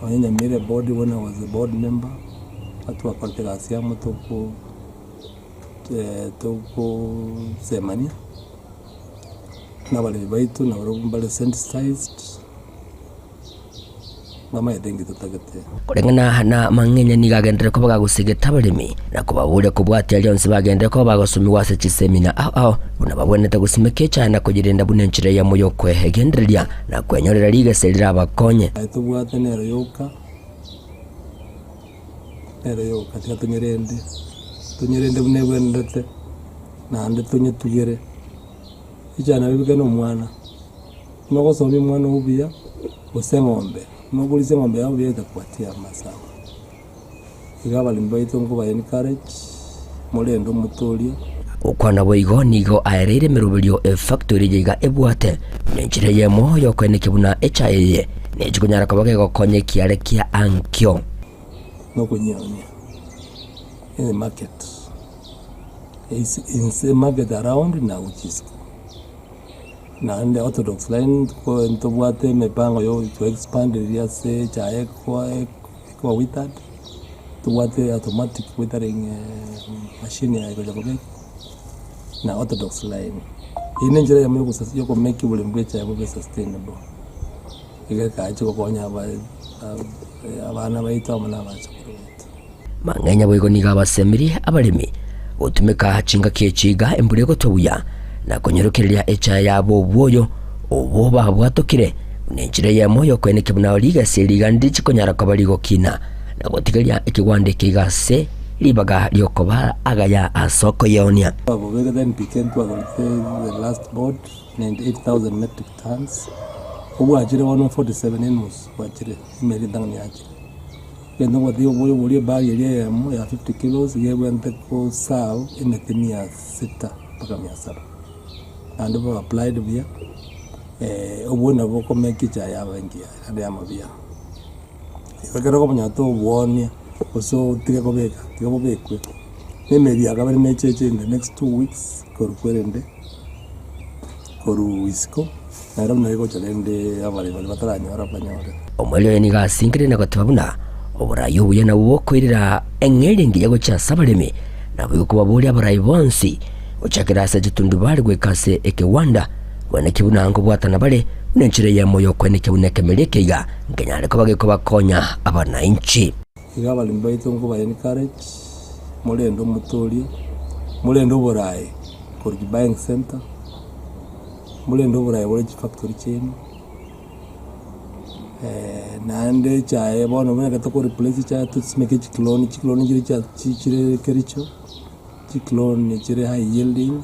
nonye Nyamira eboard when I was a board member, twakorete egasi amo toko tokosemania na abaremi baito nabarobwo mbare sensitized. Bamaete inki totagete. Koreng'ana na mang'enya nigo agenderere koba gagosegeta abaremi, na kobaboria kobwatia rionsi bagenderere koba bagosomigwa ase chisemina ao ao, buna babwenerete gosimeka echaye na koyerenda buna enchera eyemo y'okwegendereria na kwenyorera rigesa rirabakonye. Aye tobwate nero yoka, nero yoka, tiga tonyerende, tonyerende buna ebwenerete, naende tonyetugere, echaye nabo ebike na omwana. Nogosomia omwana oo buya, gose eng'ombe, nokorisia eng'ombe yao buya etakupatia amasabo. Iga abaremi baito nkoba encourage, morende omote oria. Gokwana boigo nigo aereire emeroberio efactory eye iga ebwate buna enchera eyemo yokoenekia buna echae eye nechi konyara koba gegokonya ekiare kia ankio. Nokonyionia in the market, is in market around na gochia isiko. Naende orthodox line ntobwate emepango ya to expand eria ase echae ekoba withered, ntobwate automatic withering machine yaye gocha kobekwa na orthodox line. Eyio ne enchera eyemo ya okomake oboremi bwa echae bobe sustainable, iga ekache gokonya abana baito amo na abachokoro baito. Mang'enya boigo nigo abasemirie abaremi gotumeka chingaki echi iga embura egotwa buya, na konyorokereria echae yabo obwoyo obwo babwatokire, buna enchera eyemo y'okoenekia buna rigesa eri iga ndichi konyara koba rigokina, na gotigaria ekegwanda eke iga ase ribaga riokoba agaya ase okoyeonia. Twabobegete NPK ntwagorete the last board 98,000 metric tons, obwachire bono 47 enusu bwachire, emeri entang'ani yachire. Egento ngotiga oboyo boria ebag eria eyemo ya 50 kilos iga ebwenerete ko serve emete mia sita mpaka mia saba. Naende bobe applied buya, obwo nabo bokomake echae yaba engiya naende yama buya. Igo ekero okomanya tobwonia. gose otige kobeka, tiga bobekwe. Na emeri ya kabere necheche in the next 2 weeks korwa kwerende korwa isiko, nere buna egocha rende abaremi baria bataranyora banyore. Omoerio oye nigo asinkire na goteba buna oborai obuya nabwo bokoirera eng'eria engiya gochia ase abaremi, naboigo kobaboria abarai bonsi gochakera ase chitundubari goika ase ekewanda, koenekia buna nkobwatana bare buna enchera eyemo y'okoenekia buna ekemeri eke iga nkenyare koba gekobakonya abanainchi. Iga abaremi baito nkoba encourage, morende omotoria, morende oboraai korwa buying center, morende oboraai bore chifactory chiaino, naende echae bono buna ekero toko replace echae tosimeke chiclone, chiclone nchire chia chire kericho, chiclone chire high yielding,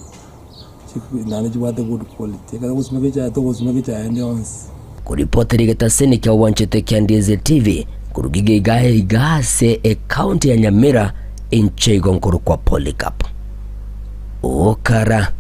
naende chibwate good quality. Ekero ogosimeka echae togosimeka echae ende yonsi. Koripotera egetaseni kia obwanchete kia Ndizi TV koruga iga iga ase ecounty ya Nyamira inche igo nkorokwa Polycarp Okara.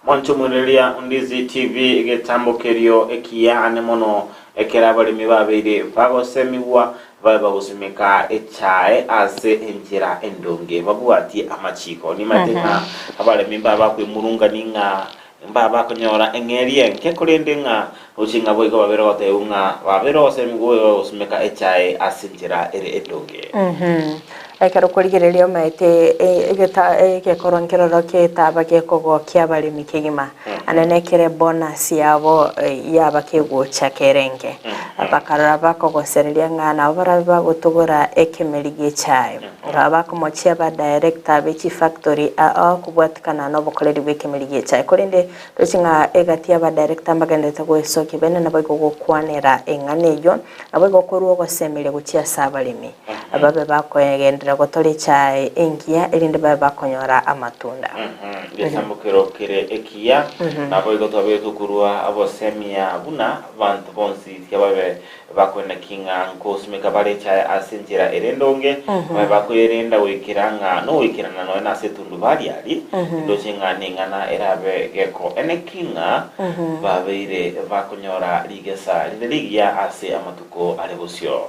Mwanche omwereria Ndizi TV egetambo kerio ekiya ane mono ekero abaremi babeire bagosemigwa babe bagosimeka echae ase enchera endonge babwatie amachiko. Nimanyete ng'a abaremi mbabe bakwemurungani ng'a mbabe bakonyora eng'eria enke korende ng'a roche ng'a boigo babere gotebigwa ng'a babere ogosemigwa bobe bagosimeka echae ase enchera ere endonge. Ekero okorigereria omanyete egeta egekorwa nkeroro getaba gekogokia abaremi kegima, ande nekere bonus yabo yaba kegocha kerenge. Bakarora bakogosereria ng'a nabo barabe bagotogora ekemeri gi'echae. Rora bakomochia abadirector be chifactory ao kobwatikana nobokoreri bw'ekemeri gi'echae. Korende roche ng'a egati y'abadirector mbagenderete goesokia bene naboigo gokwanera eng'ana eyio, naboigo korwa ogosemeria gochia ase abaremi, babe bakogenderera gotora echae engiya erinde babe bakonyora amatunda. Gesambo kere ekiya, naboigo twaberetwe korwa obosemia buna abanto bonsi tiga babe bakoeneki ng'a nkosimeka bare echae ase enchera ere endonge, babe bakoyerenda goikera ng'a nogoikerana nonya nase etundubari aria, ndoche ng'a ning'ana erabe gekoeneki ng'a babeire bakonyora rigesa rire rigiya ase amatuko are bosio.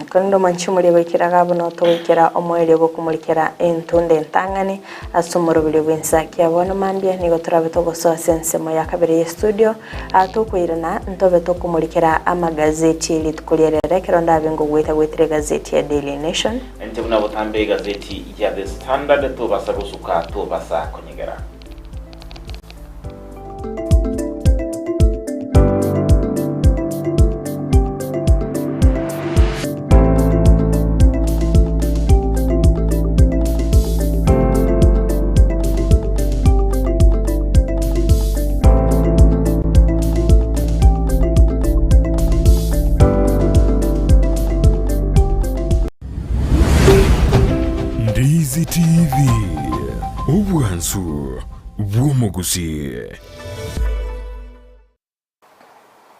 Korende omwanchi omoria goikera iga buna otogoikera omoerio bw'okomorikera entunda entang'ani ase omoroberio bw'ensakia. Bono mambia nigo torabe togosoa ase ensemo ya kabere y'estudio, aa tokoirana ntobe tokomorikera amagazeti rituko ria rero ekero ndabe ngogoeta goetera egazeti ya Daily Nation. Inche buna botambe egazeti ya The Standard tobasa gosuka tobasa konyegera. Ndizi TV, obwansu bw'omogusii.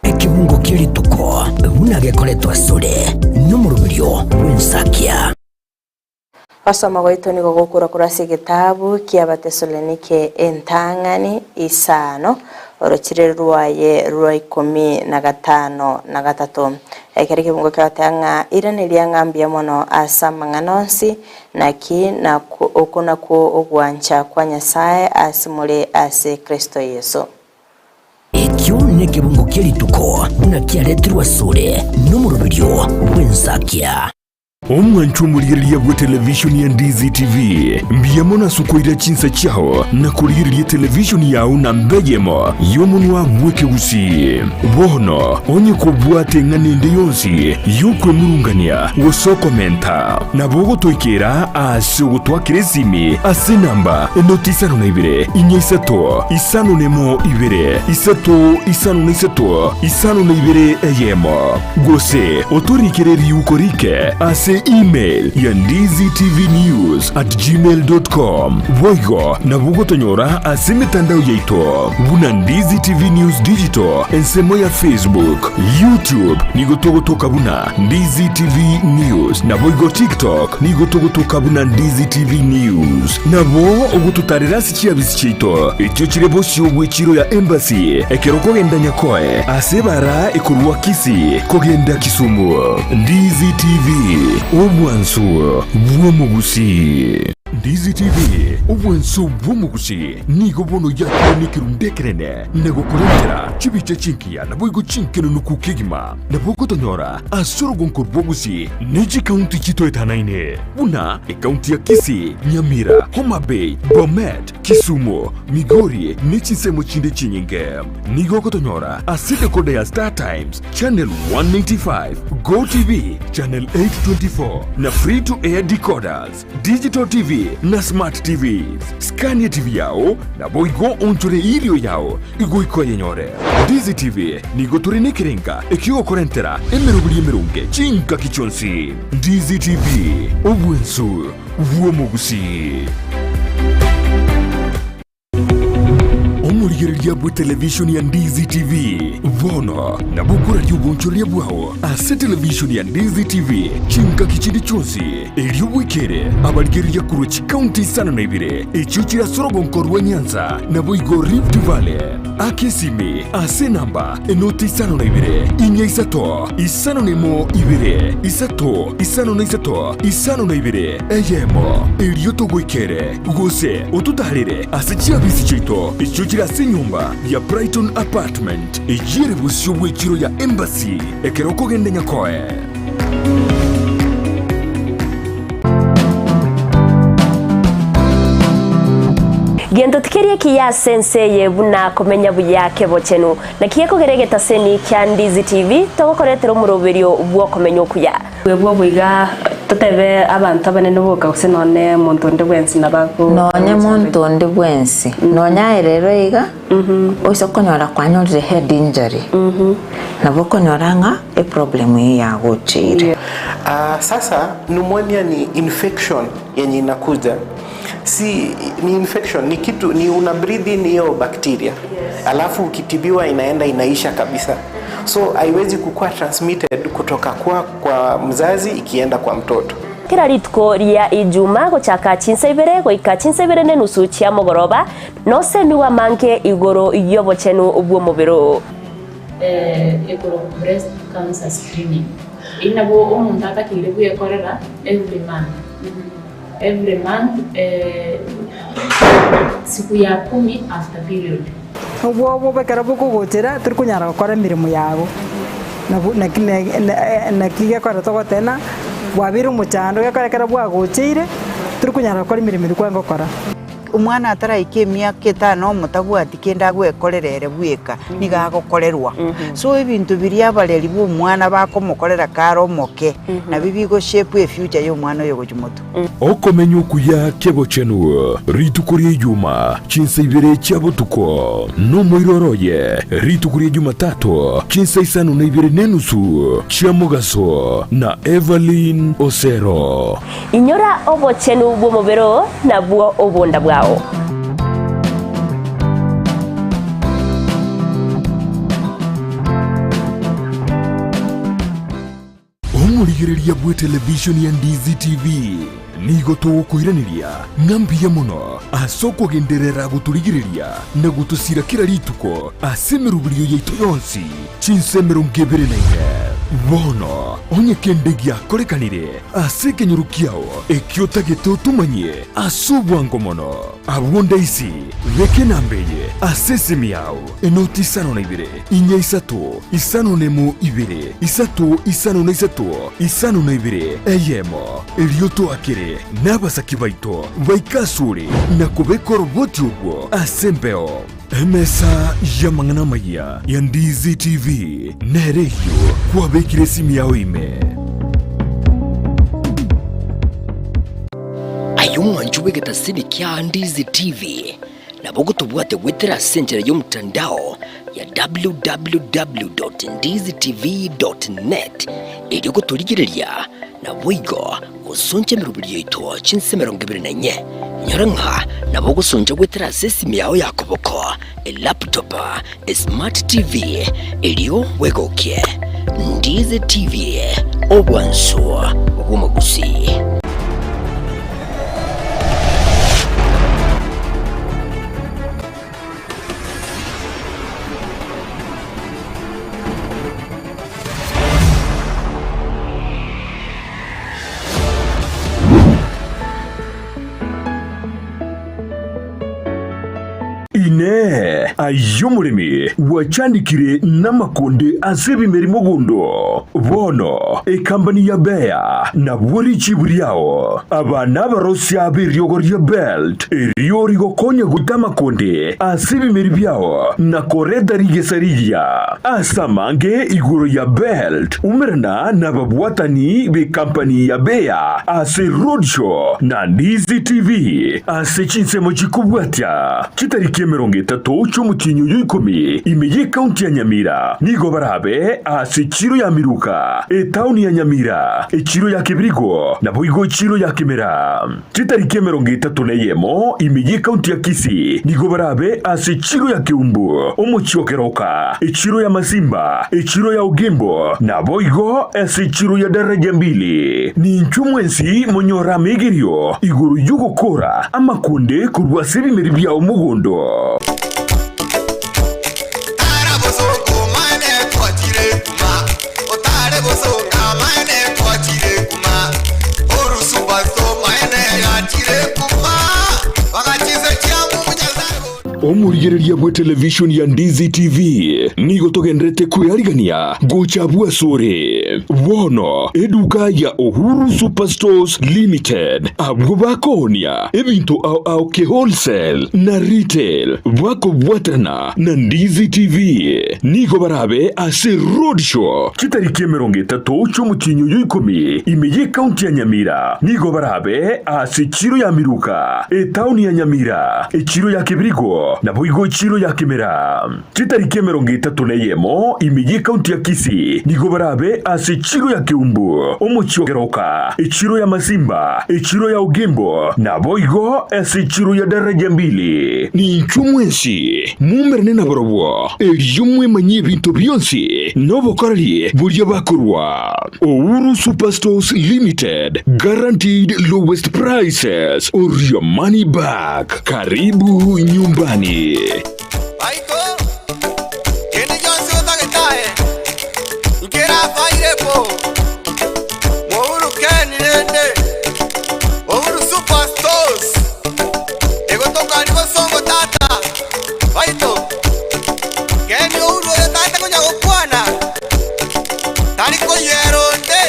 Ekebungo kia rituko buna gekoretwa asore nomoroberio bw'ensakia. Gosoma gwaito nigo gokorwa korwa ase egetabu ki'Abatesalonike entang'ani isano, orochire rwaye rwa ikomi na gatano na gatato. Ekero ekebungo kiagoteba ng'a iraneria ng'a mbuya mono ase amang'ana onsi, naki okwo nakwo ogwancha kwa Nyasae ase more ase Kristo Yeso. Ekio nekebungo kie rituko buna kiaretirwe asore nomoroberio bw'ensakia. Omwanchwa omorigereria bwe televishoni ya Ndizi TV, mbuya mono ase okoira chinsa chiao na korigereria etelevishoni yao namba eyemo y'omonwa bw'ekegusii. Bono onye kobwate eng'ana ende yonsi y'okwemurungania gose okomenta, nabo ogotoikera ase ogotwakera esimi ase enamba enoti isano na ibere, inya isato, isano na emo ibere, isato isano na isato, isano na ibere eyemo. Gose otorikere riuko rike ase email ya ndizitvnews@gmail.com. Boigo nabo ogotonyora ase emetandao yaito buna Ndizi TV News Digital ensemo ya Facebook, YouTube nigo togotoka buna Ndizi TV News naboigo TikTok nigo togotoka buna Ndizi TV News. Nabo ogototarera ase chiabisi chiaito echio chire bosio bw'echiro ya Embassy ekero okogenda Nyakoe ase ebara ekorwa Kisii kogenda Kisumu. Ndizi TV. Obwansu bw'omogusii. Ndizi TV, obwansu bw'omogusii nigo bono yakire nekerundu ekenene na gokorentera chibicha chingiya naboigo chinkenenuku kegima. Nabo ogotonyora ase orogonko rw'ogusii ne chikaunti chitoetanaine buna ekaunti ya Kisii, Nyamira, Homa Bay, Bomet, Kisumu, Migori ne chinsemo chinde chinyinge. Nigo ogotonyora ase decoder ya Star Times, Channel 195, Go TV, Channel 824 na Free to Air decoders, Digital TV na Smart TVs. Skania TV yao naboigo onchore irio yao igoika oyenyore. Ndizi TV nigo tore nekerenga ekiogokorentera emeroberi emeronge chingaki chionsi. Ndizi TV, obwensu bw'omogusii. Omorigereria bw'etelevishoni ya Ndizi TV bono nabo okoraria obonchoreria bwao ase televishoni ya Ndizi TV chingaki chinde chionsi, erio bwekere abarigereria korwa chikaunti isano na ibere echio chire ase orogonko rwa Nyanza naboigo Rift Valley. Aka esimi ase enamba enoti isano na ibere, inya isato, isano na emo ibere, isato, isano na isato, isano na ibere, eyemo, erio togoikere, gose ototaarere ase chiabisi chiaito echio chire ase enyomba ya Brighton Apartment, eyio ere bosio bw'echiro ya Embassy, ekero okogenda Nyakoe. Gento tikeri ekiya ase ense eye buna komenya buya kebochenu. Naki gekogera egetaseni kia Ndizi TV togokoretera omoroberio bw'okomenya okuya. Bwebwo boiga totebe abanto abanene boka gose nonye monto onde bwensi nabo ago Nonye monto onde bwensi, nonye aye rero iga, oise konyora kwanyorire head injury, nabo okonyora ng'a eproblem eyio yagocheire. Ah, sasa pneumonia ni infection yenye inakuja si ni infection ni kitu ni una breathe in hiyo bacteria alafu ukitibiwa inaenda inaisha kabisa so haiwezi kukuwa transmitted kutoka kwa, kwa mzazi ikienda kwa mtoto Kera rituko ria Ijuma gochaka chinsa ibere goika chinsa ibere nenusu chia mogoroba, nosemigwe amange igoro y'obochenu bw'omobere oo. Ekorokwa breast cancer screening. Eyio nabo omonto atakeire bwekorera every month, every month siku ya kumi after period. Obwoba ekero bokogochera tori konyara gokora emeremo yago, nabo naki naki gekogera togoteba ng'a bwabeire omochando gekogera ekero bwagocheire tori konyara gokora emeremo eria kwarenge gokora. Omwana ataraika emiaka etano omotabwati kende agwekorera ere bweka, nigo agokorerwa. So ebinto biria abareri ba omwana bakomokorera kare omoke, nabio bigo shape efuture ya omwana oyo gochia motwe. Okomenya okuya kebochenu rituko ria Ijuma chinsa ibere chia botuko, nomoiroro oye rituko ria Jumatato chinsa isano na ibere nenusu chia mogaso na Evelyn Osero. Inyora obochenu bw'omobere oo, nabwo obonda bwao. Omorigereria bw'etelevishoni ya Ndizi TV nigo togokoiraneria ng'a mbuya mono ase okogenderera gotorigereria na gotosira kera rituko ase emeroberio yaito yonsi chinsa emerongo ebere na ine. Bono onye kende giakorekanire ase ekenyoro kiao ekio otagete otomanyie ase obwango mono, abwo ndaisi beka enamba eye ase esimi yao. Enoti isano na ibere, inya isato, isano na emo ibere, isato, isano na isato, isano na ibere, eyemo. Erio toakere nabasaki baito baike asore na kobeka oroboti orwo ase embeo. Emesa y'amang'ana amayia ya Ndizi TV nere eyio kwabekire esimi yao ime. Aye omwanchi bw'egetasini kia Ndizi TV, Nabo gotobwate goetera ase enchera y'omotandao ya www.ndizitv.net erio gotorigereria naboigo gosoncha emeroberi yaito chinsa 24. Nyora ng'a nabo ogosoncha goetera ase esimi yao ya koboko, elaptop, esmart TV erio bwegokie. Ndizi TV, obwansu bw'omogusii. Aye omoremi, gwachandikire namakonde ase ebimeri mogondo. Bono ekambani ya Bayer nabwo richibu riao. Aba nabarosia b'eriogo ria Belt, erio rigokonya goita amakonde ase ebimeri biao na koreta rigesa rigiya. Ase amange igoro ya Belt, umerana nababwatani b'ekampani ya Bayer ase Roadshow na Ndizi TV ase chinsemo chikobwatia chitariki 30 chi'omotienyi oyo ikomi ime y'ekaunti ya Nyamira. Nigo barabe ase echiro ya Miruka, etaoni ya Nyamira, echiro ya Kebirigo, naboigo echiro ya Kimera. Chitariki 31 ime y'ekaunti ya Kisii nigo barabe ase echiro ya Keumbu, omochie o Keroka, echiro ya Masimba, echiro ya Ogembo, naboigo ase echiro ya Daraja Mbili. Ninchwe mwensi monyore amegerio igoro y'ogokora amakonde korwa ase ebimeri biao mogondo. Omorigereria bwe television ya Ndizi TV nigo togenderete kwearigania gocha abwo asore. Bono eduka ya Uhuru Superstores Limited abwo bakoonia ebinto ao ao ke wholesale na retail bakobwaterana na Ndizi TV nigo barabe ase roadshow chitariki 30 chi'omotienyi oyo ikomi ime y'ecounty ya Nyamira. Nigo barabe ase echiro ya Miruka, etaoni ya Nyamira, echiro ya Kebirigo, naboigo echiro ya Kimera. Chitariki 31 ime y'ecounty ya Kisii nigo barabe ase echiro ya Keumbu, omochie o Keroka, echiro ya Masimba, echiro ya Ogembo, naboigo ase echiro ya Daraja Mbili. Ninchwe mwensi Muumerane nabarabwo, erio mwemanyie ebinto bionsi nobokoreri boria bakorwa. Uhuru Superstores Limited, guaranteed lowest prices or your money back. Karibu nyumbani. Kende gionsi otagete aye, nkerafaire po. Mohuru Ken rende, Uhuru Super Stores, egotokani bosongo tata. Baito, Ken Uhuru oyo tata konya gokwana, tari koyera onde,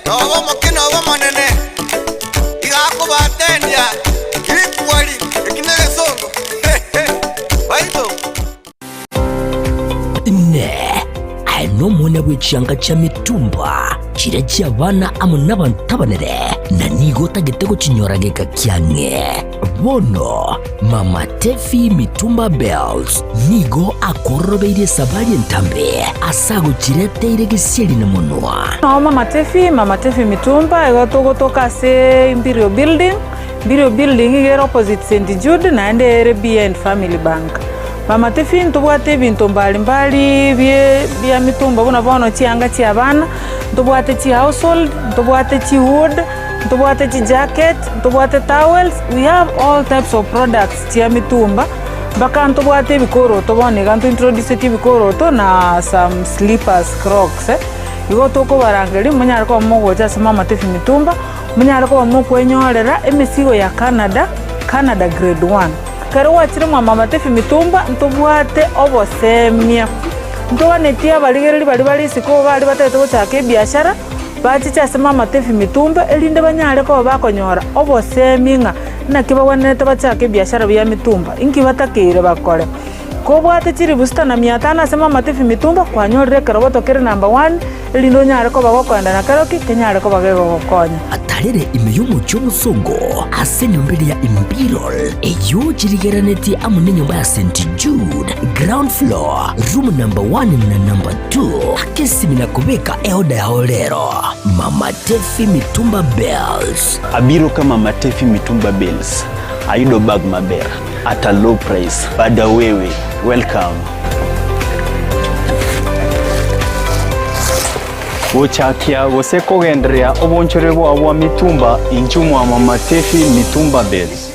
noba omoke noba omonene, iga akobatendia equally, eki negesongo. Baito. Inee! Aye nomwana bwe chianga chia mitumba, chiria chi'abana amo nabanto abanene, na nigo otagete gochinyora geka kiang'e? Bono Mama Tefi Mitumba Bells nigo akororobeirie esabari entambe ase agochireteire gesieri na monwa. Noo Mama Tefi, Mama Tefi Mitumba, igo togotoka ase Imperial Building, Imperial Building iga ere opposite St Jude naende ere behind Family Bank. Mama Tefi ntobwate ebinto mbali mbali bie bia mitumba buna bono chianga chia abana, ntobwate chi household, ntobwate chi wood, ntobwate chi jacket, ntobwate towels, we have all types of products chia mitumba, mpaka ntobwate ebikoroto bono iga ntointroduceti ebikoroto na some slippers, crocs eh. Igo tokobarangeria monyare koba mogocha ase Mama Tefi Mitumba, monyare koba mokwenyorera emesigo ya Canada, Canada grade one. Ekero gwachire mwa Mama Tefi Mitumba ntobwate obosemia, ntoganetie abarigereria baria bare isiko baria batagete gochaka ebiashara, Bachiche ase mamatebi mitumba, erinde banyare koba bakonyora obosemi ng'a naki bagwenerete bachake ebiashara bia mitumba, inki batakeire bakore. Kobwate chilifu sita na mia tano ase mamatebi mitumba, kwanyorire ekeroboto kere number one, erinde onyare koba gokoenda na keroki kenyare koba gegogokonya. Atarere ime y'omochie omosongo ase enyomba eria ya Imperial, eyio chirigeranetie amo nenyomba ya St. Jude, ground floor, room number one na number 2 akesimi na kobeka eoda yao rero. Mama Tefi Mitumba Bells. Abiro ka Mama Tefi Mitumba Bells. Ayudo bag maber at a low price. Bada wewe, welcome. Gochakia gose kogendereria obonchore bwao bwa mitumba inchuo mwa Mama Tefi Mitumba Bells.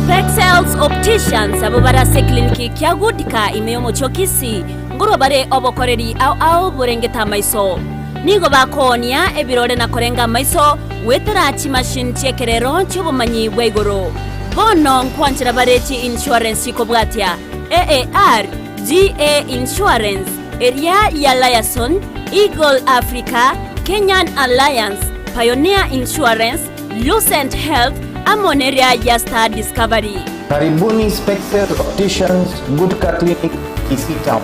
Spexels Opticians abwo bare ase eclinic kia Goodcare ime y'omochie o Kisii nkorwa bare obokoreri ao ao borengete amaiso. Nigo bakoonia ebirore na korenga amaiso goetera chimachine chi'ekerero chi'obomanyi bwa igoro. Bono nkwanchera bare chi insurance chikobwatia, AAR, GA Insurance, eria ya Liaison, Eagle Africa, Kenyan Alliance, Pioneer Insurance, Lucent Health, amo neria ya Star Discovery. Karibuni Spectre Opticians Gutka Clinic Kisii Town.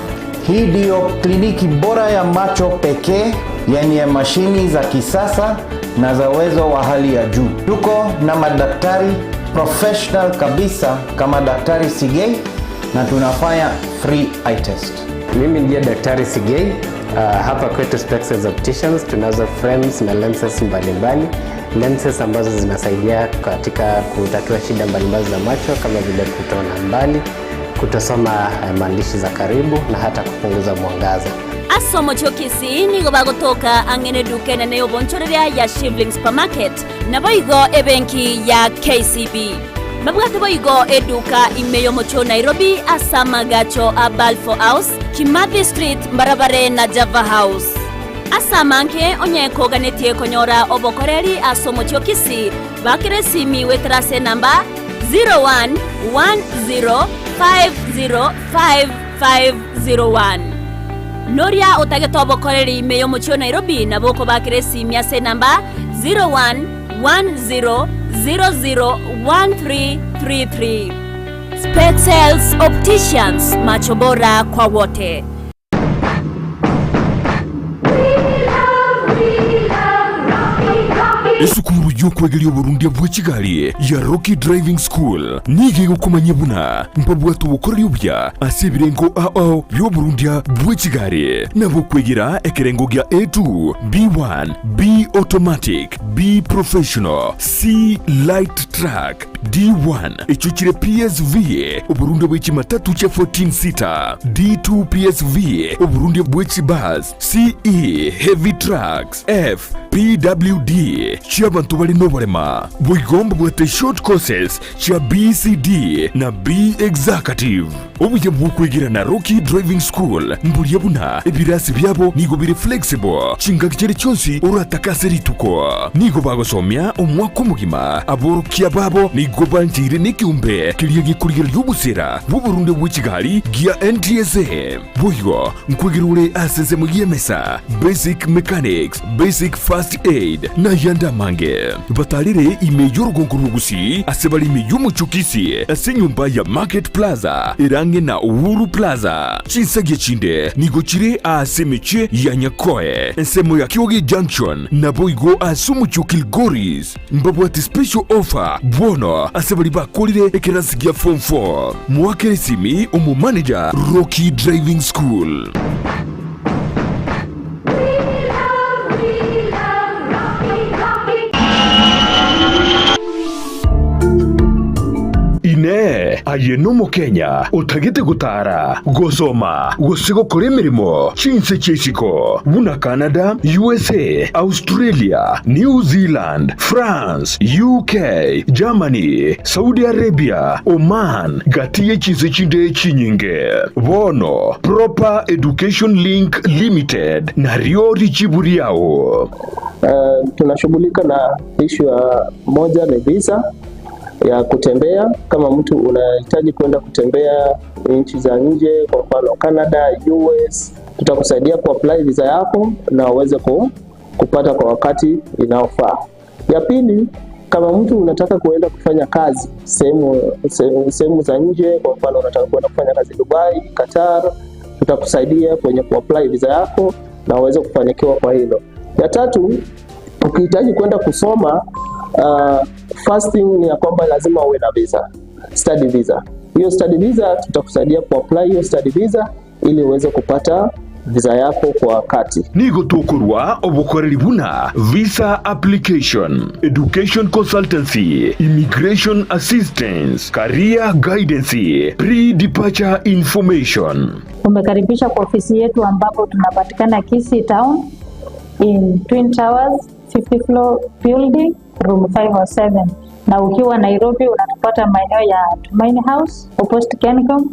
Hii ndiyo kliniki bora ya macho pekee yenye mashini za kisasa na za uwezo wa hali ya juu. Tuko na madaktari professional kabisa kama Daktari Sigei na tunafanya free eye test. Mimi ndiye Daktari Sigei. Hapa kwetu Spectres Opticians tunazo frames na lenses mbalimbali, lenses ambazo zinasaidia katika kutatua shida mbalimbali za macho kama vile kutoona mbali, kutosoma maandishi za karibu na hata kupunguza mwangaza. Ase omochie o Kisii nigo bagotoka ang'e neduka enene y'obonchoreria ya Shivling Supermarket, naboigo ebenki ya KCB. Babwate boigo eduka ime y'omochie o Nairobi ase amagacho a Balfour House, Kimathi Street mbarabare na Java House. Ase amange onye koganetie konyora obokoreri ase omochie o Kisii, bakera esimi goetera ase enamba 0110505501. Noria otagete obokoreri ime y'omochie o Nairobi nabo okobakera esimi ase enamba 0110001333. Spexels Opticians, macho bora kwa wote. Esukuru y'okwegeria oborundia bwe chigari ya Rocky Driving School nigo egokomanyia buna mbabwate obokoreri obuya ase ebirengo ao bi'oborundia bwe chigari nabo okwegera ekerengo gia A2, B1, B Automatic, B Professional, C Light Truck, D1 echio chire PSV, oborundia bwe chimatatu chia 14 seater, D2 PSV, oborundia bwe chibus, CE Heavy Trucks, F PWD chi'abanto bare noborema. Boigo mbabwate short courses chia BCD na B Executive. Obuya bw'okwegera na Rocky Driving School mboria buna ebirasi biabo nigo bire flexible chingaki chiria chionsi oratake ase rituko. Nigo bagosomia omwaka omogima, aborokia babo nigo bancheire nekeombe keria gekorigereria obosera bw'oborunde bwe chigari gia NTSA. Boigo nkwegera ore ase ensemo y'emesa, basic mechanics, basic first aid, na ayande amange. Batarire ime y'orogongo rw'Ogusii ase bare ime y'omochie o Kisii ase enyomba ya Market Plaza ere ang'e na Uhuru Plaza. Chinsagia chinde nigo chire ase emechie ya Nyakoe, ensemo ya Kioge Junction, naboigo ase omochie o Kilgoris. Mbabwate special offer bono ase baria bakorire ekerasi gia form 4. Moakere esimi omomanager Rocky Driving School. Inee! Aye n'Omokenya otagete gotaara, gosoma, gose gokora emeremo chinse chia isiko buna Canada, USA, Australia, New Zealand, France, UK, Germany, Saudi Arabia, Oman, gati ye chinse chinde chinyinge? Bono Proper Education Link Limited nario richibu riao. Tunashughulika na ishu ya moja ni visa ya kutembea. Kama mtu unahitaji kwenda kutembea nchi za nje, kwa mfano Canada, US, tutakusaidia kuapply visa yako na uweze kupata kwa wakati inaofaa. Ya pili, kama mtu unataka kuenda kufanya kazi sehemu za nje, kwa mfano unataka kuenda kufanya kazi Dubai, Qatar, tutakusaidia kwenye kuapply visa yako na uweze kufanikiwa kwa hilo. Ya tatu, ukihitaji kwenda kusoma, first thing ni ya kwamba lazima uwe na visa, study visa. Hiyo study visa tutakusaidia kuapply hiyo study visa ili uweze kupata visa yako kwa wakati. Nigo tokorwa obokoreri buna visa application, education consultancy, immigration assistance, career guidance, pre-departure information. Umekaribisha kwa ofisi yetu ambapo tunapatikana Kisii Town in Twin Towers 50 floor building room 507, na ukiwa Nairobi unatupata maeneo ya Tumaini House opposite Kencom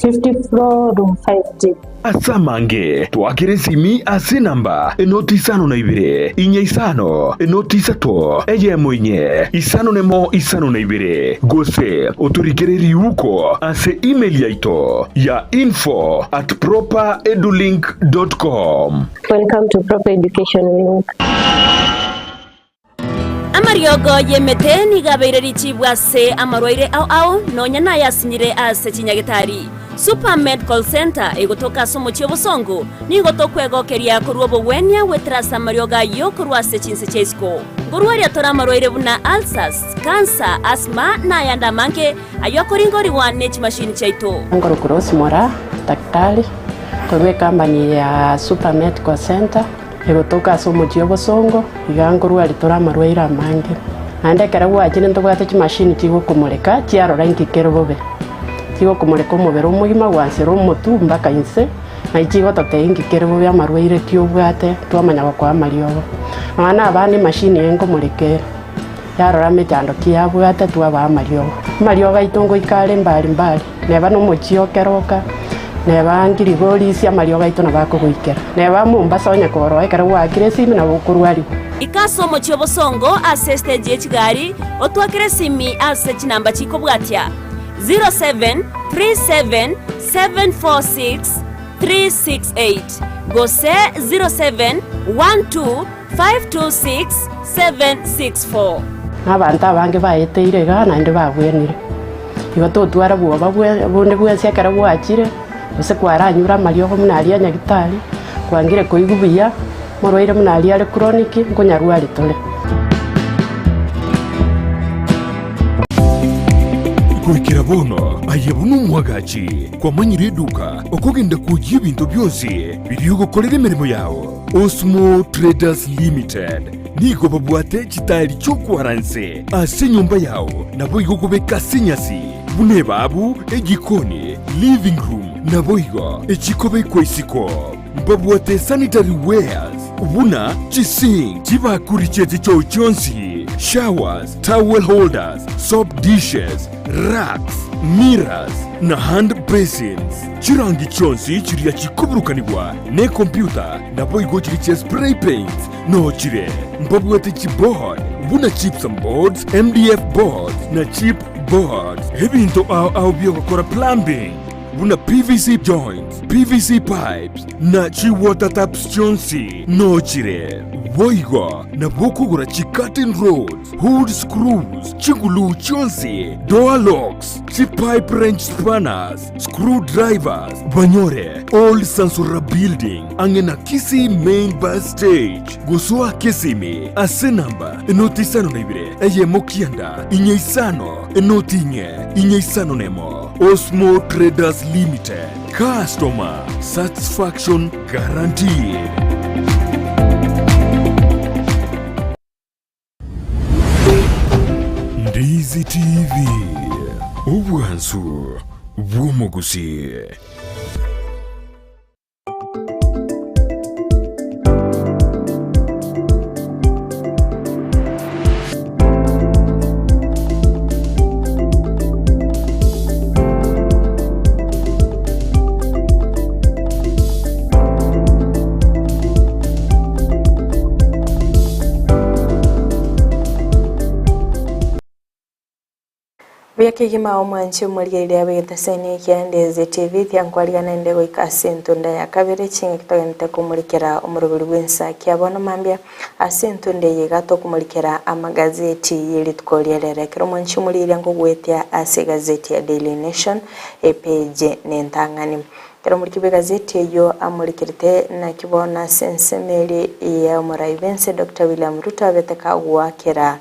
50 floor room 5D. Ase amange, twakere esimi ase enamba enoti isano na ibere, inye isano, enoti isato, eyemo inye, isano nemo isano na ibere, gose otorikere riuko ase email yaito ya info at properedulink dot com. Welcome to Proper Education Link. Amariogo y'emete nigo abeire richibu ase amarwaire ao ao, nonya nayasinyire ase chinyagetari. Super Medical Centre egotoka ase omochie obosongo, nigo tokwegokeria korwa obogwenia goetera ase amariogo ayio korwa ase chinse chia isiko. Nkorwaria tore amarwaire buna ulcers, cancer, asthma na ayande amange ayio akoringorigwa ne chimashini chiaito. Nkorokwa Rose Moraa, daktari, korwa ecompany ya Super Medical Centre. Egotoka ase omochie obosongo, iga nkorwaria tore amarwaire amange. Naende ekero gwachire ntobwate chimashini chigokomoreka chiarora inki kere bobe. Chigokomoreka omobere omogima gwansera omotwe mpaka inse, naye chigototebia inki kere bobe amarwaire ki obwate twamanya gokoa amariogo. Nonya na abana emashini eye nkomoreka ere, yarora mechando ki yabwate twabaa amariogo. Amariogo aito ngoika are mbari mbari. Neba nomochie o keroka, neba ngirigorisia amariogo aito nabo akogoikera. Neba Mombasa onye koroa ekero gwaakire esimi nabo okorwarigwa. Ika ase omochie obosongo ase estage ye chigari, otwakere esimi ase chinamba chikobwatia, 0737746368 gose 0712526764. Na abanto abange baeteire igaa naende babwenire. Igo totwara bwoba bonde bwensi ekero gwachire, gose kwaranyure amariogo buna aria a nyagitari, kwangire koigwa buya, morwaire buna aria are chronic, nkonyarwari tore. Goikera bono aye buna omwagachi kwamanyire eduka okogenda kwoyia ebinto bionsi biria ogokorera emeremo yao. Osmo Traders Limited nigo babwate chitaeri chi'okwara inse ase enyomba yao, naboigo kobeka ase enyasi, buna ebaabu, ejikoni, living room, naboigo echikobekwa isiko. Mbabwate sanitary wares buna chisink, chibakuri chie chichoo chionsi, showers, towel holders, soap dishes, racks, mirrors, na hand basins. Chirangi chionsi chiria chikoburukanigwa nekompyuta naboigo chiria chia spray paints noo chire. Mbabwate chiboard buna gypsum boards, MDF boards na chip boards. Ebinto ao ao biogokora plumbing buna PVC joints, PVC pipes na chi water taps chionsi noo chire. Boigo nabo okogora chi curtain rods, hood screws, chiguluu chionsi, door locks, chi pipe wrench spanners, screw drivers, banyore Old Sansora Building ang'e na Kisii Main Bus Stage. Gosoa Kisimi ase namba enoti isano na ibere eyemo kianda inye isano enoti inye inye isano nemo. Osmo Traders Limited, customer satisfaction guaranteed. Ndizi TV, obwansu bw'omogusi. Buya kegima omwanchi omorigereria abegete ase ekia Ndeze TV tiankwariga naende goika ase entunda ya kabere chingaki togenete komorikera omoroberi bw'ensa kia bono mambia ase entunda eye iga tokomorikera amagazeti ye rituko ria rero ekero omwanchi omorigereria nkogwetia ase egazeti ya Daily Nation epage nentang'ani Ekero omoriki bw'egazeti eyio amorikerete naki bono ase ensemo eria y'omorai bw'ense Doctor William Ruto abete kagoakera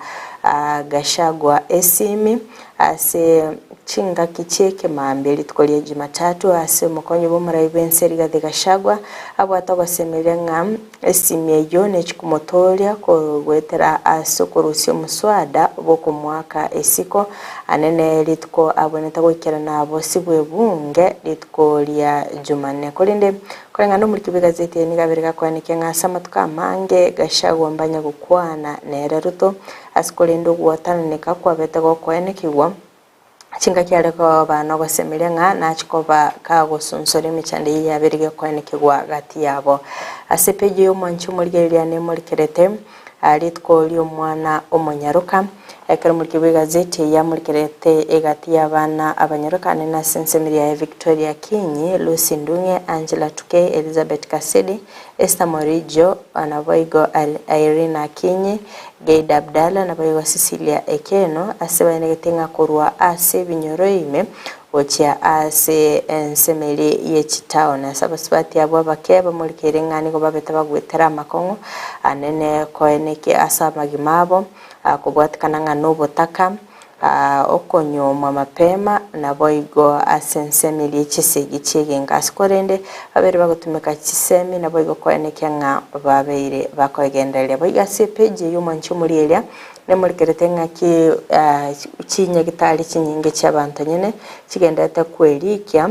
Gachagua esimi ase chingaki chi'ekemambia rituko ria Jumatatu ase omokonyi bw'omorai bw'ense Rigathi Gachagua abwate ogosemeria ng'a esimi eyio nechikomotoria goetera ase okorusia omoswada bw'okomoaka isiko Anene rituko abwenerete goikerana bosibwe ebunge rituko ria Jumanne. Korende koreng'ana nomoriki bw'egazeti eye nigo abere gakoenekia ng'a ase amatuko amange Gachagua mbanye gokwana nere Ruto ase korende ogwatananeka kwabete gokoenekigwa. Chingaki are koba nogosemeria ng'a nachie koba kagosonsora emechando eyio yabeire gekoenekigwa gati yabo. Ase epeji y'omwanchi omorigereria nemorikerete rituko ri'omwana omonyaroka. Ekero omoriki bw'egazeti eye amorikerete egati y'abana abanyaroka anene ase ensemeri yaye Victoria Akinyi, Lucy Ndung'e, Angela Tukei, Elizabeth Kasidi, Esther Morijo, naboigo Irene Akinyi, Geida Abdalla, naboigo Cecilia Ekeno, ase baenegete ng'a korwa ase ebinyoro ime gochia ase ensemeri ye chitaoni. Ase abasubati abwo abake bamorikeire ng'a nigo babete bagwetera amakong'u anene koenekia ase amagima abo, kobwatikana ng'a nobotaka, okonyuomwa mapema, naboigo ase ensemo eria chisegi chi'egenka ase korende babere bagotumeka chisemi naboigo koenekia ng'a babeire bakoegendereria. Boigo ase epeji eyio omwanchi omoria eria nemorikerete ng'aki chinyagitari chinyinge chi'abanto nyene chigenderete kwerikia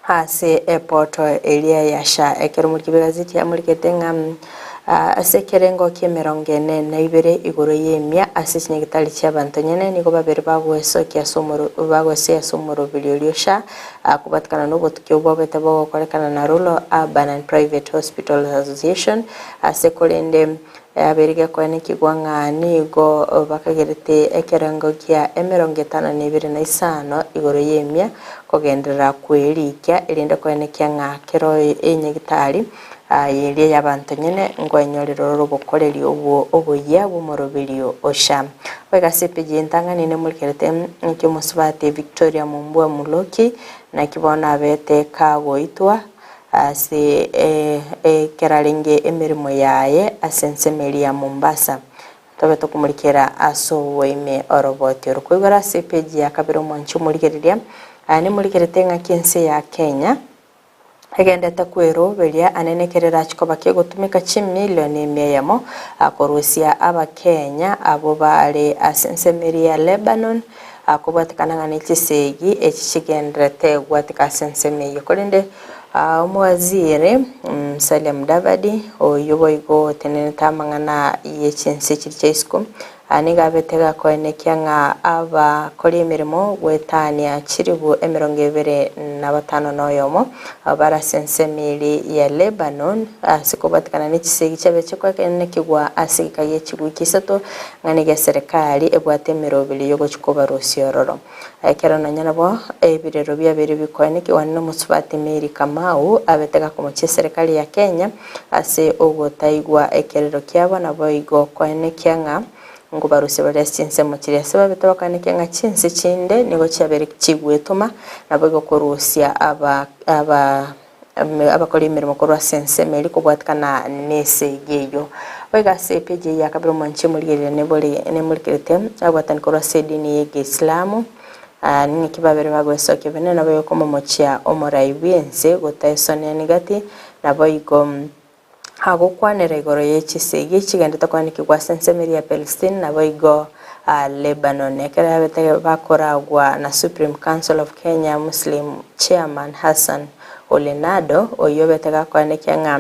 ase epoto eria ya SHA. Ekero omoriki bw'egazeti amorikete ng'a ase ekerengo ki'emerongo ene na ibere igoro y'emia ase chinyagitari chi'abanto nyene nigo babere bagwesokia ase omoro bagwesoia ase omoroberi oria o SHA kobatikana nobotuki obwo bobete bogokorekana na Rural Urban and Private Hospitals Association ase korende Yabeire gekoenekigwa ng'a nigo bakagerete ekerengo gia emerongo etano na ebere na isano igoro y'emia kogenderera kwerikia, erinde koenekia ng'a kera enyagitari y'eria y'abanto nyene nkwenyorera ororo obokoreri obwo oboyia bw'omoroberio o SHA. Goika ase epeji entang'ani nemorikerete naki omosubati Victoria Mumbua Muloki naki bono abete kagoitwa Ase ekero arenge emeremo yaye ase ensemo eria ya Mombasa, tobe tokomorikera ase oboime oroboti oro. Koigora ase epeji ya kabere omwanchi omorigereria, aya nemorigerete eng'aki ense ya Kenya egendete kweroberia ane nekero erache koba kegotumeka chimilioni emia eyemo korusia abakenya abwo bare ase ensemo eria ya Lebanon Kobwatekana ng'a ne chisegi echi chigendererete gwatika ase ensemo eyio. Korende omowaziri Musalia Mudavadi oyio boigo otenenete amang'ana ye chinse chiria chia isiko nigo abete gakoenekia ng'a abakori emeremo goetania chilifu emerongo ebere na batano na oyomo bare ase ensemo eria ya Lebanon ase kobwatekana ne chisegi chiabe chikoenekigwa ase egeka gie chiwiki isato Ng'a nigo eserekari ebwate emeroberi y'ogochia kobarusia ororo. Ekero nonya nabo ebirero biabeire bikoenekigwa nomosubati Mary Kamau abete gakomochia eserekari ya Kenya ase ogotaigwa ekerero kiabo naboigo koenekia ng'a nkobarusia bare ase chinsemo chiria ase babete bakoenekia ng'a chinse chinde nigo chiabeire chigwetoma naboigo korusia aba aba Abakori emeremo korwa ase ensemo eria kobwatikana nesegi eyio. Boigo ase epeji eye ya kabere omwanchi omorigereria nebore nemorikerete abwatani korwa ase edini y'Egeisilamu ning'aki babere bagoesokia bene naboigo komomochia omorai bw'ense gotaesonia gati naboigo agokwanera igoro ye chisegi chigendete koanekigwa ase ensemo eria ya Palestine naboigo Lebanon. Ekero yabete bakoragwa na Supreme Council of Kenya Muslim Chairman Hassan Olenado oyio obete gakoanekia ng'a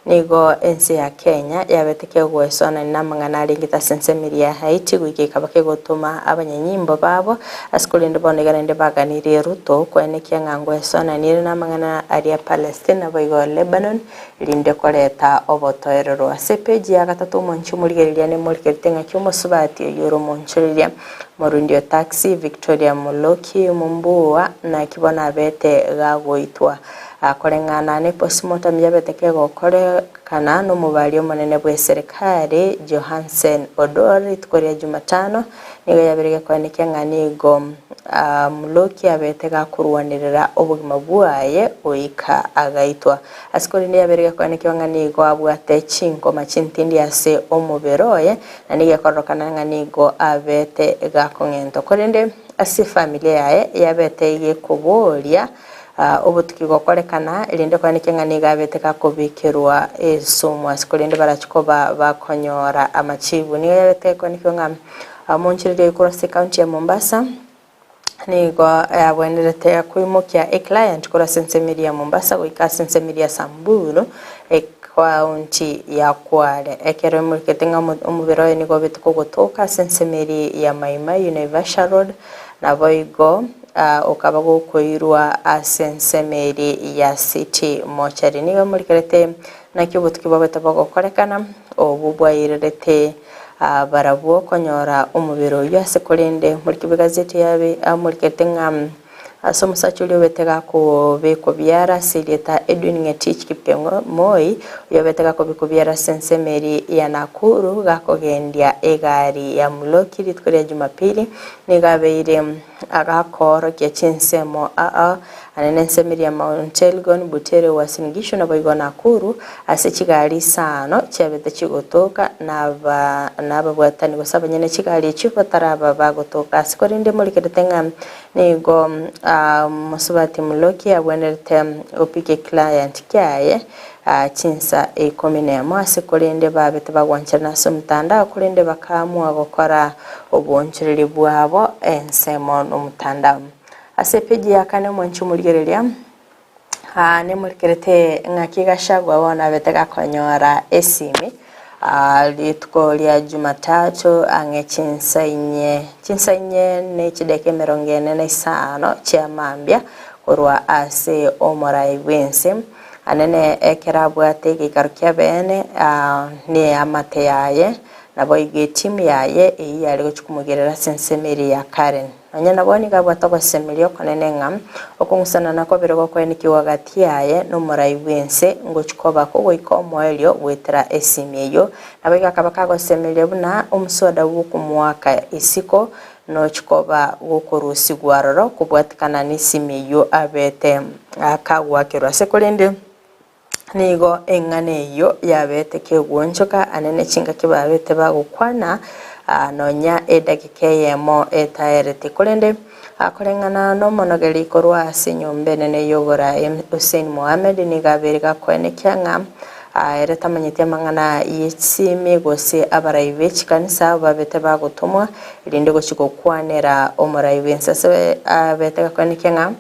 nigo ense ya Kenya yabete kegoesoanania namang'ana arengete ase ensemo eria ya Haiti goika ekaba kegotoma abanyanyimbo babo ase korende bono iga naende baganirie Ruto koenekia ng'a ngoesoanania ere namang'ana aria Palestine naboigo Lebanon Erinde koreta obotoereru. Ase epeji ya gatato omonche omorigereria nemorikerete ng'aki omosubati oyio ore omonchoreria morundi o taxi Victoria Muloki Mumbua naki bono abete gagoitwa. Koreng'ana ne postmortem yabete kegokorekana nomobari omonene bw'eserekari Johansen Oduor rituko ria Jumatano nigo yabere gekoenekia ng'a nigo Muloki abete gakorwanerera obogima bwaye goika agaitwa. Ase korende yabeire gekoenekiwa ng'a nigo abwate chinkoma chintindi ase omobere oye, na nigo ekororokana ng'a nigo abete gakong'entwa. Korende ase efamilia yaye yabete gekoboria obotuki gokorekana, erinde koenekia ng'a nigo abete gakobekerwa esumu ase korende barachie koba bakonyora amachibu. Nigo yabete gekoenekiwa ng'a omonchoreri oyo korwa ase ekaunti ya Mombasa, Nigo yagwenerete koimokia eclient korwa ase ensemo eria ya Mombasa goika ase ensemo eria ya Samburu, ecounty ya Kwale. Ekero emorikete ng'a omobere oye nigo obete kogotoka ase ensemo eria ya Mai Mahiu Naivasha Road. Naboigo okaba gokoirwa ase ensemo eria ya City Mortuary. Nigo emorikerete naki obotuki bwabete bogokorekana, obwo bwairerete barabwo konyora omobere oyio ase korende moriki bw'egazeti yabe amorikerete ng'a Ase omosacha oria obete gakobekwa biara ase erieta Edwin Ng'etich Kipkemoi, oyio obete gakobekwa biara ase ensemo eria ya Nakuru gakogendia egari ya Muloki rituko ria Jumapili, nigo abeire agakoorokia chinsemo aa anene ensemo eria ya Mount Elgon, Butere, Uasin Gishu naboigo Nakuru ase chigari isano chiabete chigotoka na ababwatani gose abanyene chigari echio bataraba bagotoka ase korende morikerete ng'a Nigo mosubati Muloki agwenerete gopika eclient kiaye chinsa ikomi nemo ase korende babe tibagwancherana ase omotandao korende bakaamua gokora obonchoreria bwabo ensemo nomotandao. Ase epeji ya kane omwanchi omorigereria Nemorekerete ng'aki Gachagua bono abete gakonyora esimi rituko ria Jumatatu ang'e chinsa inye chinsa inye ne chidakika emerongo ene na isano chia mambia korwa ase omorai bw'ense. Anene ekero abwate egeikaro kia beene neamate yaye naboigo etimu yaye eyio yare gochia komogerera ase ensemo eria ya Karen. Nonya nabo nigo abwate ogosemeria okonene ng'a okong'usanana kobere gokoenekigwa gati yaye nomorai bw'ense ngochia koba kogoika omoerio goetera esimi eyio. Naboigo akaba kagosemeria buna omoswada bw'okomoaka isiko nochia koba gokorusigwa aroro kobwatikana nesimi eyio abete kagoakerwa ase korende Nigo eng'ana eyio yabete kegoonchoka anene chingaki babete bagokwana nonya edagika eyemo etaereti. Korende koreng'ana nomonogeri korwa ase enyomba enene y'oboraai Hussein Mohammed nigo abeire gakoenekia ng'a ere tamanyeti amang'ana y'echisimi gose abarai be chikanisa babete bagotomwa erinde gochia gokwanera omorai bw'ense ase abete gakoenekia ng'a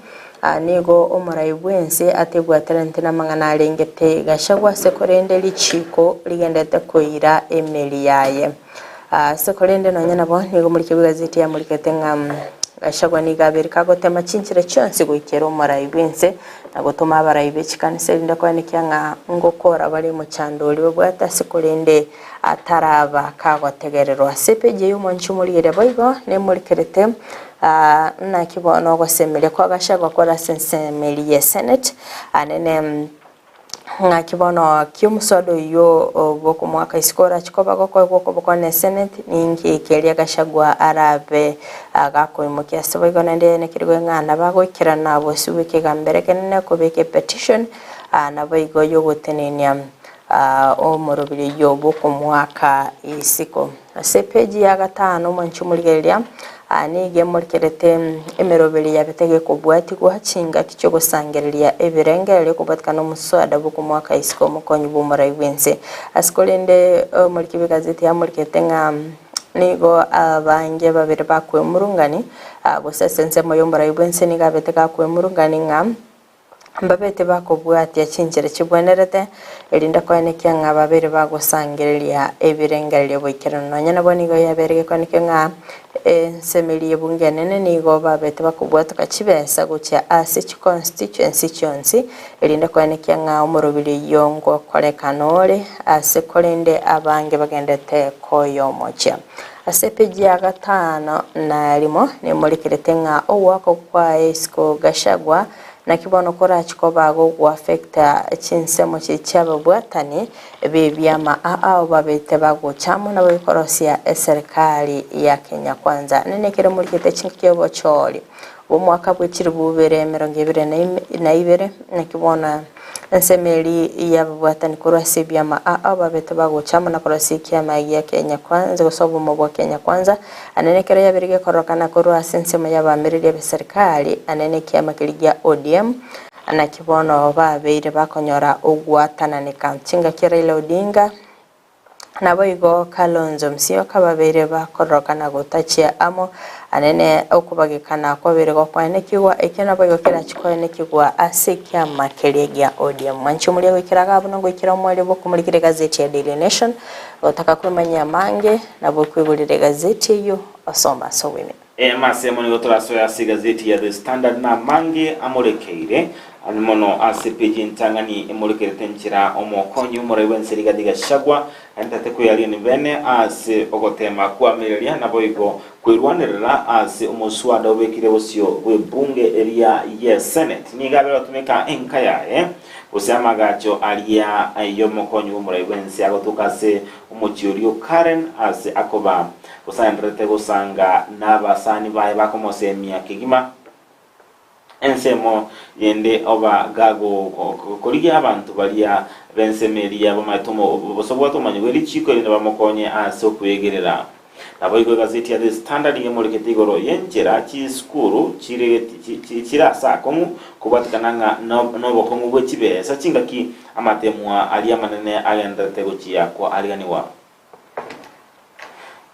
Aa nigo omorai bw'ense atebwateranete namang'ana arengete Gachagua ase korende richiiko rigendete koira emeri yaye. Aa ase korende nonya nabo nigo omoriki bw'egazeti yamorikete ng'a Gachagua nigo abeire kagotema chinchera chionsi goikera omorai bw'ense na gotoma abarai be chikanisa erinde koenekia ng'a ngokora bare omochando oria babwate ase korende ataraba kagotegererwa. Ase epeji eye omwanchi omorigereria boigo nemorikerete Naki bono ogosemeria kwa Gachagua kore ase ensemeri ye Senate anene ng'aki bono ki omosoda oyio bw'okomoaka isiko orache koba gokoegwa okoboko ne Senate ninki keria Gachagua arabe gakoimokia ase boigo naende nekerogo ng'a nabagoikerana bosio bw'ekegambero ekenene kobeka epetition naboigo yogotenenia omorobiri oyio bw'okomoaka isiko. Ase epeji ya gatano omwanchi omorigereria nigo emorikerete emeroberi yabete gekobwatigwa chingaki chiogosangereria ebirengererio kobwatikana omoswada bw'okomoaka isiko omokonyi bw'omorai bw'ense. Ase korende omoriki bw'egazeti amorikerete ng'a nigo abange babere bakwemurungani gose ase ensemo y'omorai bw'ense nigo abete gakwemurungani ng'a Mbabete bakobwatia chinchera chibwenerete, erinde koenekia ng'a babere bagosangereria ebirengererio boikeranu. Nonya nabo nigo yabeire gekoenekia ng'a ensemeri y'ebunge enene nigo babete bakobwatoka chibesa gochia ase chiconstituency chionsi, erinde koenekia ng'a omorobiri oyio ngokorekana ore ase korende abange bagendete koyomochia. Ase epeji ya gatano na rimo nemorekerete ng'a ogoaka kwaye isiko Gachagua naki bono korachi koba gogoaffecta chinsemo chiria chiababwatani b'ebiama ao babete bagocha amo nabo bikorosia eserikali ya Kenya Kwanza. Nene ekero morikete chingaki obochori bw'omwaka bwe chilifu bibere emerongo ebere na ibere naki bono Ensemo eria y'ababwatani korwa ase ebiama ao babete bagocha amo na korosia ekiama gia Kenya Kwanza gose obomo bwa Kenya Kwanza, anene ekero yabere gekororokana korwa ase ensemo y'abaamereri abeserikali anene ekiama keria gia ODM, naki bono babeire bakonyora ogwatananeka chingaki Raila Odinga Naboigo Kalonzo Musyoka babeire bakororokana gotachia amo anene okobagekana kwabeire gokoenekigwa, ekio naboigo kerachi koenekigwa ase ekiama keria gia ODM. Mwanche omoria goikera iga abwo nogoikera omoerio bw'okomorikera egazeti ya Daily Nation, gotaka kwemanyia amange nabo okwegorera egazeti eyio osome ase oboime. Amasemo nigo torasoe ase egazeti ya The Standard na amange amorekeire ande mono ase epeji entang'ani emorekerete enchera omokonyi omorai bw'ense Rigathi Gachagua aenderete kweyariani bene ase ogotema koamereria naboigo kwerwanerera ase omoswada obekire bosio bw'ebunge eria ye Senate. Nigo abere gotumeka enka yaye gose amagacho aria y'omokonyi bw'omorai bw'ense agotoka ase omochie oria o Karen ase akoba gose aendererete gosanga nabasani baye bakomosemia kegima. Ensemo yende oba gagokorigia abanto baria b'ensemo eria bamaete gose babwate obomanyi bwe richiiko erinde bamokonye ase okwegerera. Naboigo egazeti ya The Standard nigo emorekete igoro y'enchera chisukuru chire ase akong'u kobwatekana ng'a nobokong'u bwe chibesa chingaki amatemwa aria amanene agendererete gochia koariganigwa.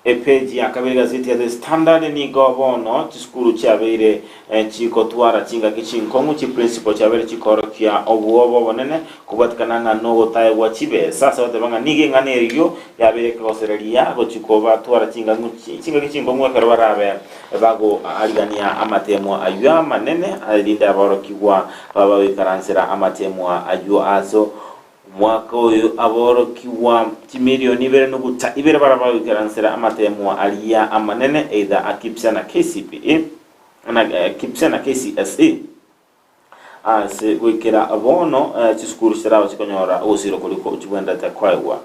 Epeji ya kabere egazeti ya The Standard nigo bono chisukuru chiabeire chigotwara chingaki chinkong'u, chiprinciple chiabeire chikorokia obwoba obonene kobwatikana ng'a nogotaegwa chibesa ase goteba ng'a nigo eng'ana eyio yabeire ekegosereria gochia kobatwara chingaki chinkong'u ekero barabe bagoarigania amatemwa ayio amanene erinde aborokigwa babe bagoikaransera amatemwa ayio ase Omwaka oyo aborokigwa chimilioni ibere nuguta ibere baraba bagoikaransera amateemwa aria amanene either a KPSEA na KCPE na KPSEA na KCSE ase goikera bono chisukuru chitaraba chikonyora ogosira koria chibwenerete koegwa.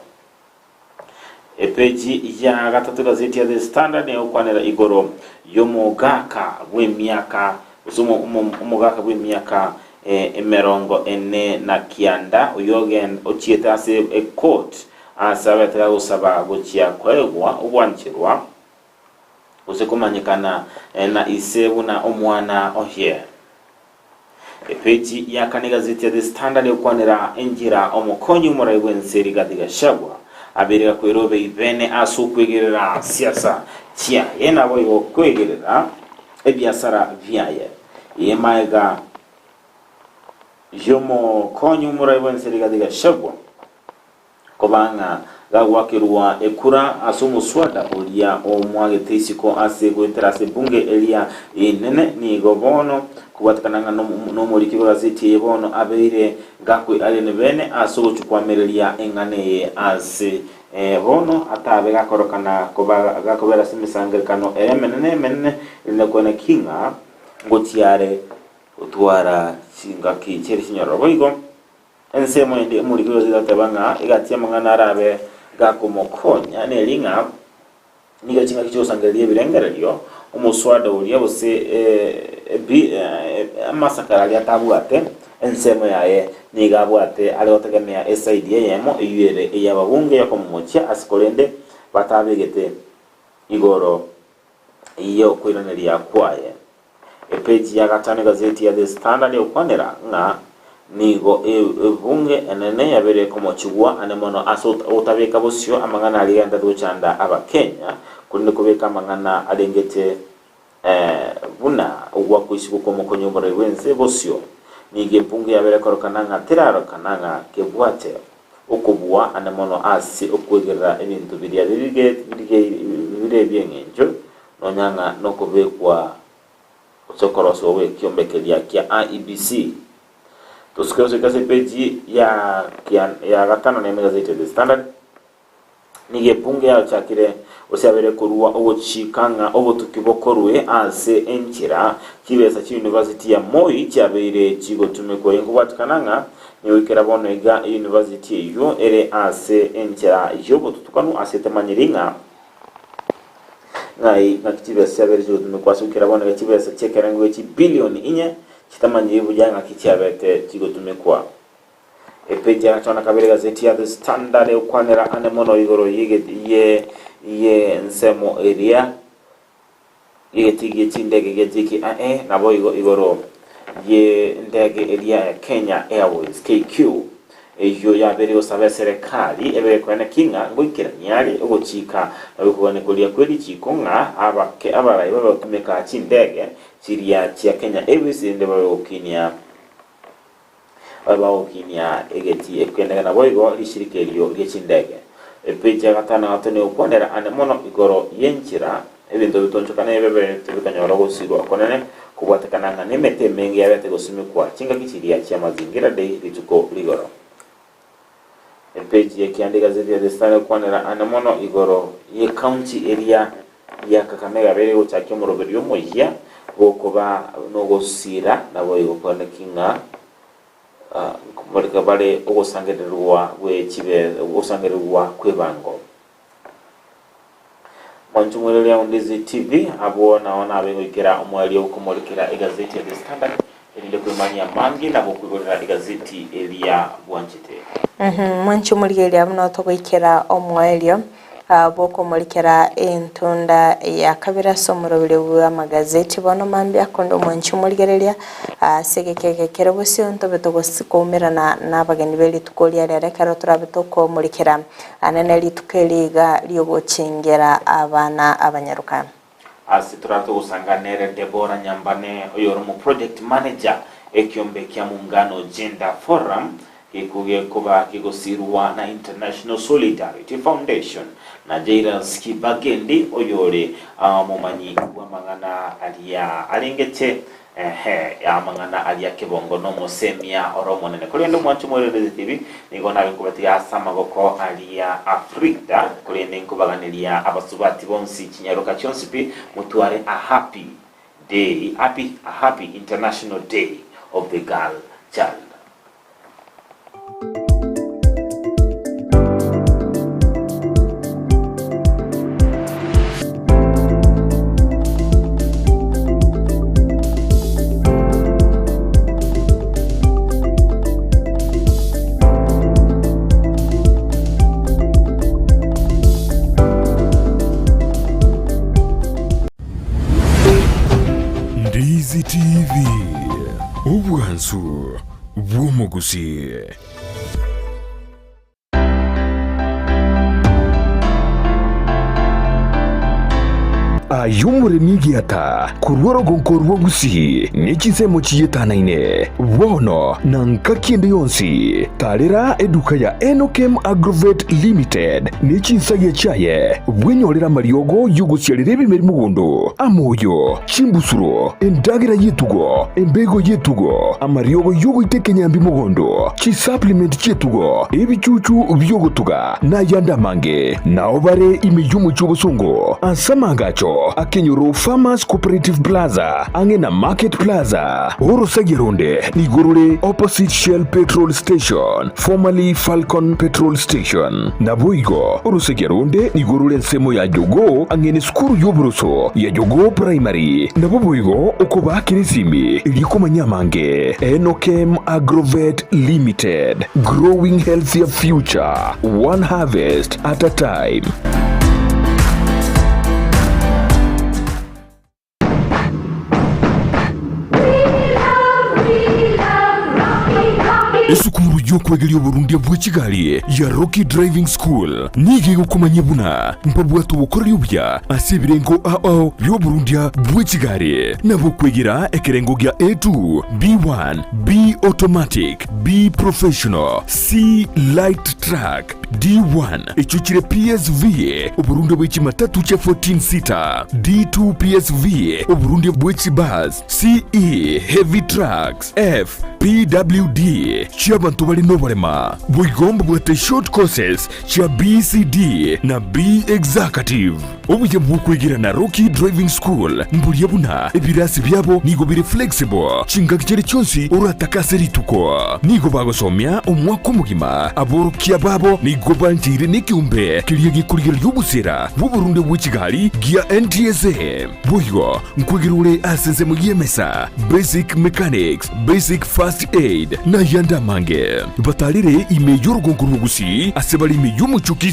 Epeji ya gatato egazeti ya The Standard negokwanera igoro y'omogaka bw'emiaka gose omogaka bw'emiaka emerongo ene na kianda oyio ochiete ase ecourt ase abete gagosaba gochia koegwa ogwancherwa gose komanyekana na ise buna omwana oye. Epeji ya kane egazeti ya The Standard egokwanera enchera omokonyi omorai bw'ense Rigathi Gachagua abeire gakoira obeibene ase okwegerera siasa chiaye naboigo kwegerera ebiasara biaye. Eye maega y'omokonyi omorai bw'ense Rigathi Gachagua Koba ng'a gagoakerwa ekura ase omoswada oria omwagete isiko ase goetera ase ebunge eria inene, nigo bono kobwatekana ng'a nomoriki bw'egazeti eye bono abeire gakwe are nebene ase ogochia koamereria eng'ana eye ase bono atabe gakorokana koba gakobera ase emesangererekano ere emenene emenene erinde koena ki ng'a ngochia are gotwara chingaki chiere chinyororo boigo. Ensemo ende omoriki gose gateba ng'a egati y'amang'ana arabe gakomokonya neri ng'a nigo chingaki chigosangereria ebirengererio, omoswada oria gose amasakara aria atabwate ensemo yaye nigo abwate are gotegemea esaidi eyemo eyio ere ey'ababunge yokomomochia ase korende batabegete igoro y'okoiraneria kwaye. Epeji ya gatano egazeti ya The Standard egokwanera ng'a nigo ebunge enene yabeire ekomochigwa ane mono ase ogotabeka bosio amang'ana aria agenderete gochanda Abakenya korende kobeka amang'ana arengete buna ogwakoisigwa kw'omokonyi omorai bw'ense bosio. Nigo ebunge yabeire ekorokana ng'a terarokana ng'a kebwate okobua ane mono ase okwegerera ebinto biria bire ebi'eng'encho Nonya ng'a nokobekwa gose okorosigwa gw'ekiombe keria kia IEBC. Tosuke gosoika ase epeji ya ya gatano nemo egazeti ya The Standard, nigo ebunge yachakire gose yabeire korua ogochika ng'a obotuki bokorwe ase enchera chibesa chia university ya Moi chiabeire chigotumekwa. Eye nkobwatikana ng'a nigoikera bono iga university eyio ere ase enchera y'obotutukanu ase etemanyiri ng'a Ng'ai ng'aki chibesa chiabeire chigotumekwa ase goikera bono iga chibesa chi'ekerengo gie chibilioni inye chitamanyiri buya ng'aki chiabete chigotumekwa. Epeji ya gatano na kabere egazeti ya The Standard egokwanera ane mono igoro ye y'ensemo eria y'egetii gie chindege gia JKIA naboigo igoro y'endege eria ya Kenya Airways, KQ. Eyio yabeire gosaba eserekari ebe gekoena ki ng'a ngoikerania are ogochika na goikogania koria kwe richiiko ng'a abake abarai babe gotumeka chindege chiria chia Kenya Airways erinde babe gokinia babe bagokinia egeti eki'endege naboigo rishirika erio rie chindege. Epeji ya gatano na gatato negokwanera ande mono igoro y'enchera. Ebinto bitonchokana ebibe tibikonyora ogosirwa okonene kobwatekana ng'a nemete emenge yabete gosimekwa chingaki chiria chia Mazingira Day rituko rigoro. Epeji y'ekianda egazeti ya The Star egokwanera ane mono igoro y'ecounty eria ya Kakamega bere gochakia omoroberio omoyia bw'okoba nogosira naboigo koeneki ng'a nkomoreka bare ogosangererigwa gwe chibe ogosangererigwa kw'ebango. Mwanche omwereria o Ndizi TV, abwo nao nabe goikera omoerio bw'okomorekera egazeti ya The Standard, erinde kwemanyia amange na gokoigorera egazeti eria bwanchete. Mwanche omorigereria buna otogoikera omoerio bw'okomorikera entunda ya kabere ase omoroberio bw'amagazeti. Bono mambia konde omwanche omorigereria ase egeka eke kere bosio ntobe togokoumerana nabageni be rituko ria rero ekero torabe tokomorikera Anene rituko eri iga ri'ogochengera abana abanyaroka. Ase torabe togosanga nere Deborah Nyambane oyore omo project manager ekiombe kia Muungano Gender Forum gekoba gegosirwa na International Solidarity Foundation na Jairus Kibagendi oyore omomanyi bw'amang'ana aria arengete Ehe, amang'ana aria kebongo nomosemia ore omonene. Korende omwanche omoererezi tibi, nigo nabe nkobatiga ase amaboko aria a Frida, korende nkobaganeria abasubati bonsi chinyaroka chionsi pi, motware a happy day, happy, a happy international day of the girl child. Ndizi TV, obwansu bw'omogusi. Aye omoremi egiata korwa orogonko rwa Gusii ne chinsemo chiyetanaine, bono na ngaki ende yonsi, tarera eduka ya Enokem Agrovet Limited ne chinsagia chiaye, bwenyorere amariogo y'ogosiarera ebimeri mogondo, amoyo, Chimbusuro, endagera y'etugo, embego y'etugo, amariogo y'ogoita ekenyambi mogondo, chisupplement chi'etugo, ebichuchu bi'ogotuga, na ayande amange. Nao bare ime y'omochie obosongo ase amaagacho akenyoro Farmers Cooperative Plaza ang'e na Market Plaza. Orosagia ronde nigo rore opposite Shell Petrol Station, formerly Falcon Petrol Station. Naboigo orosagia ronde nigo rore ensemo ya Jogoo ang'e nesukuru y'oboroso ya Jogoo Primary. Nabo boigo okobaakera esimi erio komanya amange. Enokem Agrovet Limited, growing healthier future, one harvest at a time. Esukuru y'okwegeria oborundia bwe chigari ya Rocky Driving School nigo egokomanyia buna mbabwate obokoreri obuya ase ebirengo ao bi'oborundia bwe chigari nabo okwegera ekerengo gia A2, B1, B Automatic, B Professional, C Light Truck, D1 echio chire PSV, oborundia bwe chimatatu chia 14 seater, D2 PSV, oborundia bwe chibus, CE, heavy trucks, F, PWD, chi'abanto bare noborema. Boigo mbabwate short courses chia BCD na B Executive. Obuya bw'okwegera na Rocky Driving School mboria buna ebirasi biabo nigo bire flexible chingaki chiria chionsi oratake ase rituko. Nigo bagosomia omwaka omogima. Aborokia babo nigo bancheire nekeombe keria gekorigereria obosera bw'oborunde bwe chigari gia NTSA. Boigo nkwegera ore ase ensemo y'emesa, basic mechanics, basic first aid, na ayande amange. Batarere ime y'orogongo rw'Ogusii ase bare ime y'omochie o Kisii.